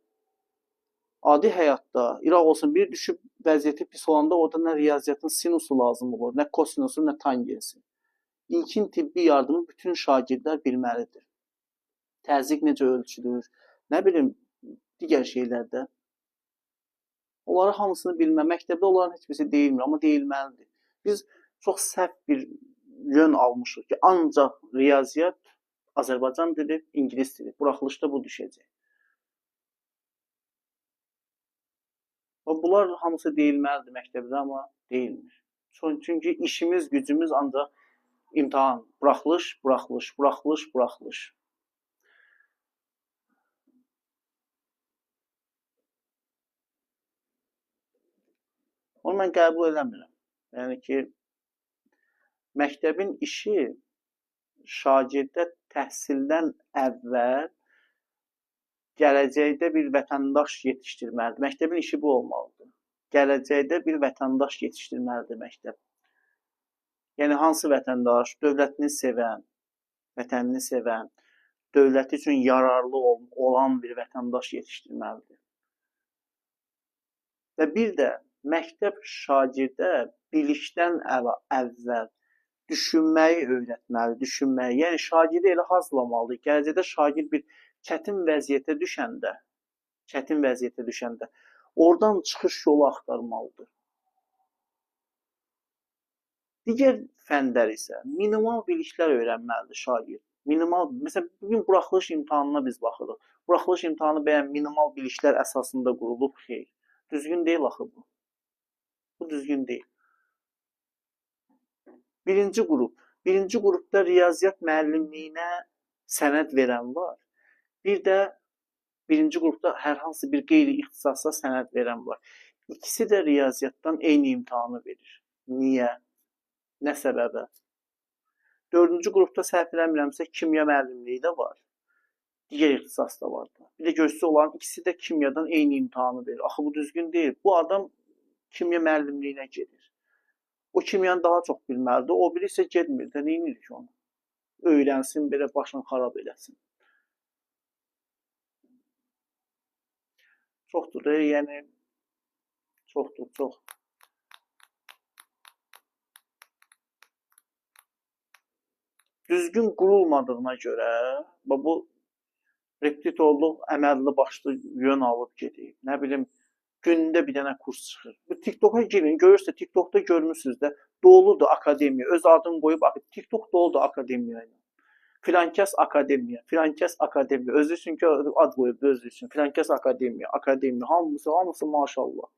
Adi həyatda, İraq olsun, bir düşüb vəziyyəti pis olanda orada nə riyaziyyatın sinusu lazım olur, nə kosinusu, nə tangensi. İlkin tibbi yardımı bütün şagirdlər bilməlidir. Təzyiq necə ölçülür, nə bilim, digər şeylərdə. Onları hamısını bilmə, məktəbdə onların heç birisi deyilmir, amma deyilməlidir. Biz çox səhv bir yön almışıq ki, ancaq riyaziyyat, Azərbaycan dili, İngilis dili, buraxılışda bu düşəcək. Bunlar hamısı deyilməlidir məktəbdə, amma deyilmir. Çünki işimiz, gücümüz ancaq imtahan, buraxılış, buraxılış, buraxılış, buraxılış. Onu mən qəbul eləmirəm. Yəni ki, məktəbin işi şagirdə təhsildən əvvəl gələcəkdə bir vətəndaş yetişdirməlidir. Məktəbin işi bu olmalıdır. Gələcəkdə bir vətəndaş yetişdirməlidir məktəb. Yəni, hansı vətəndaş? Dövlətini sevən, vətənini sevən, dövləti üçün yararlı olan bir vətəndaş yetişdirməlidir. Və bir də məktəb şagirdə bilikdən əvvəl düşünməyi öyrətməli, düşünməyi. Yəni, şagirdi elə hazırlamalıdır. Gələcəkdə şagird bir çətin vəziyyətə düşəndə, oradan çıxış yolu axtarmalıdır. Digər fənlər isə minimal biliklər öyrənməlidir şagird. Minimal, məsələn, bugün buraxılış imtahanına biz baxırıq. Buraxılış imtahanı bəyən minimal biliklər əsasında qurulub, xeyr. Düzgün deyil axı bu. Bu düzgün deyil. Birinci qrup. Birinci qrupda riyaziyyat müəllimliyinə sənəd verən var. Bir də birinci qrupda hər hansı bir qeyri-ixtisasa sənəd verən var. İkisi də riyaziyyatdan eyni imtahanı verir. Niyə? Nə səbəbə? Dördüncü qrupda səhv eləmirəmsə kimya müəllimliyi də var. Digər ixtisas da var. Bir də gözcü olan ikisi də kimyadan eyni imtahanı verir. Axı bu düzgün deyil. Bu adam kimya müəllimliyinə gedir. O kimyanı daha çox bilməlidir. O biri isə getmir də. Nə edir ki onu? Öyrənsin, belə başını xarab eləsin. Çoxdur, yəni çoxdur, çox. Düzgün qurulmadığına görə bu repetitorluq əməlli başlı yön alıb gedib. Nə bilim, gündə bir dənə kurs çıxır. Bu TikToka girin, görürsə TikTokda görmüsünüz də, doludur akademiya. Öz adını qoyub TikTok doludur akademiya ilə. Filankəs akademiya, filankəs akademiya. Özü üçün ki, ad qoyub özü üçün. Filankəs akademiya, akademiya. Hamısı, hamısı maşallah.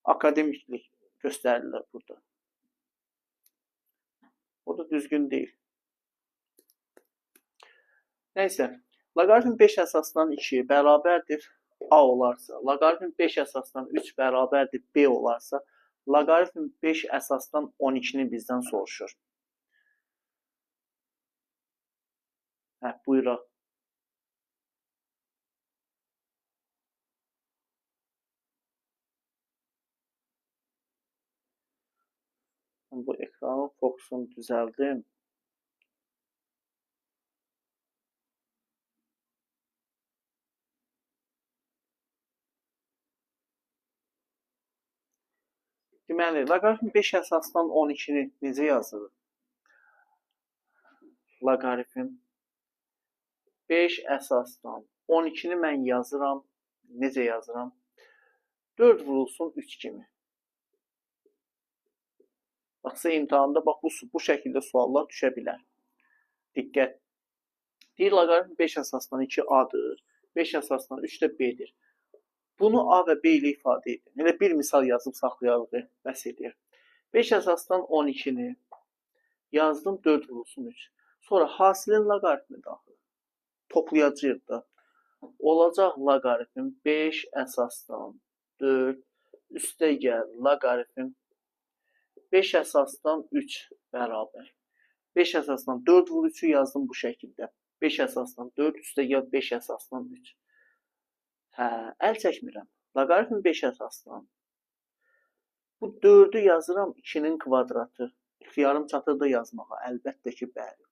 Akademiklik göstərirlər burada. O da düzgün deyil. Neyse, loqaritm 5 əsasdan 2 bərabərdir A olarsa, loqaritm 5 əsasdan 3 bərabərdir B olarsa, loqaritm 5 əsasdan 12-ni bizdən soruşur. Hə, buyuraq. Bu ekranın fokusunu düzəldim. Deməli, loqaritm 5 əsasdan 12-ni necə yazırıq? Loqaritm 5 əsasdan 12-ni mən yazıram. Necə yazıram? 4 vurulsun 3 kimi. Bax, sizə imtahanda bax, bu şəkildə suallar düşə bilər. Diqqət. Deyir, loqaritm 5 əsasdan 2 A-dır. 5 əsasdan 3 də B-dir. Bunu A və B ilə ifadə edin. Elə bir misal yazıb saxlayarıq, bəs edir. 5 əsasdan 12-ni yazdım, 4 vurulsun 3. Sonra hasilin loqaritmi daxil. Toplayacağıq da. Olacaq loqaritm 5 əsasdan 4, üstə gəl loqaritm 5 əsasdan 3 bərabər. 5 əsasdan 4 vur 3-ü yazdım bu şəkildə. 5 əsasdan 4, üstə gəl 5 əsasdan 3. Hə, əl çəkmirəm. Loqaritm 5 əsasdan. Bu 4-ü yazıram 2-nin kvadratı. İxtiyarım çatır da yazmağa. Əlbəttə ki, bəli.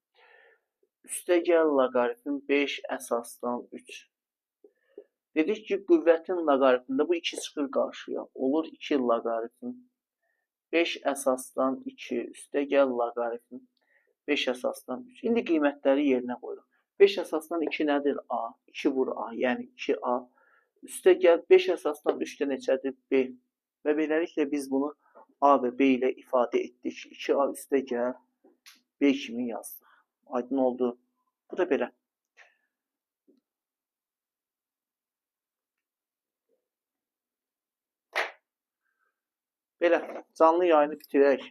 Üstə gəl loqaritm 5 əsasdan 3. Dedik ki, qüvvətin loqaritmində bu 2 çıxır qarşıya. Olur 2 loqaritm. 5 əsasdan 2. Üstə gəl loqaritm 5 əsasdan 3. İndi qiymətləri yerinə qoyuruq. 5 əsasdan 2 nədir? A. 2 vur A, yəni 2A. Üstə gəl 5 əsasdan 3 də neçədir? B. Və beləliklə biz bunu A və B ilə ifadə etdik. 2A üstə gəl B kimi yazdıq. Aydın oldu. Bu da belə. Belə, canlı yayını bitirək.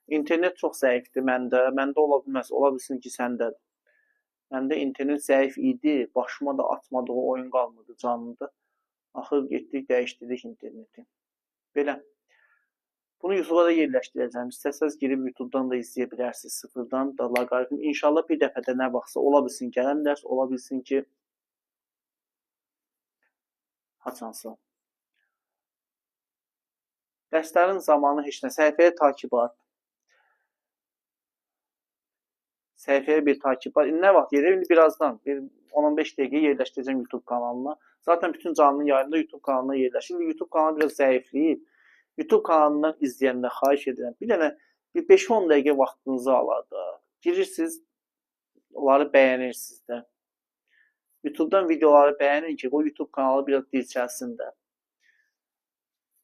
İnternet çox zəifdir məndə. Məndə ola bilməz. Ola bilsin ki, səndədir. Məndə internet zəif idi. Başıma da atmadığı oyun qalmırdı canlıda. Axır getdik, dəyişdirdik interneti. Belə. Bunu YouTube'a da yerləşdirəcəm. İstəsəz girib YouTube'dan da izləyə bilərsiniz. Sıfırdan da loqaritm. İnşallah bir dəfə də nə vaxtsa ola bilsin gələn dərs, ola bilsin ki, haçansa. Dərslərin zamanı heç nə. Səhifəyə takip at. Səhifəyə bir takip at. İndi nə vaxt yerə? İndi birazdan. Bir 10-15 dəqiqə yerləşdirəcəm YouTube kanalına. Zaten bütün canlı yayımda YouTube kanalına yerləşir. İndi YouTube kanalı biraz zəifləyib. YouTube kanalından izləyəndə xahiş edirəm. Bir dənə bir 5-10 dəqiqə vaxtınızı alar da. Girirsiniz, onları bəyənirsiniz də. YouTube'dan videoları bəyənin ki, o YouTube kanalı biraz dirçəlsin də.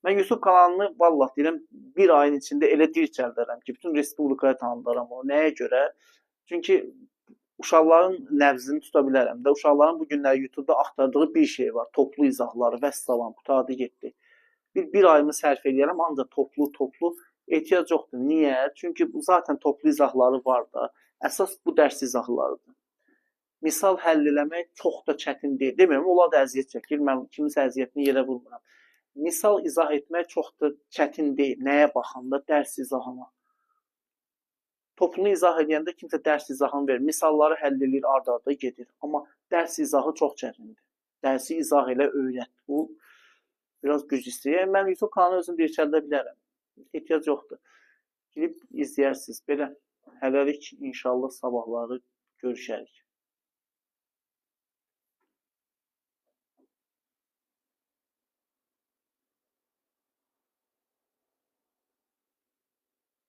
Mən YouTube kanalını, vallah deyirəm, bir ayın içində elə dirçəldərəm ki, bütün respublikaya tanıdıram onu. Nəyə görə? Çünki uşaqların nəbzini tuta bilərəm də. Uşaqların bu günləri YouTube'da axtardığı bir şey var. Toplu izahları, vəssalam, qurtardı getdi. Bir ayımı sərf eləyərəm, ancaq toplu ehtiyac yoxdur. Niyə? Çünki bu zaten toplu izahları var da. Əsas bu dərs izahlarıdır. Misal həll eləmək çox da çətin deyil. Demirəm, onlar da əziyyət çəkir. Mən kiminsə əziyyətini yerə vurmuram. Misal izah etmək çox da çətin deyil. Nəyə baxanda? Dərs izahına. Toplunu izah eləyəndə kimsə dərs izahını verir. Misalları həll eləyir, ard-arda gedir. Amma dərs izahı çox çətindir. Dərsi izah elə öyrət. Bu biraz güc istəyir. Yəni, mən YouTube kanalı özüm dirçəldə bilərəm. Ehtiyac yoxdur. Girib izləyərsiniz. Belə, hələlik inşallah sabahları görüşərik.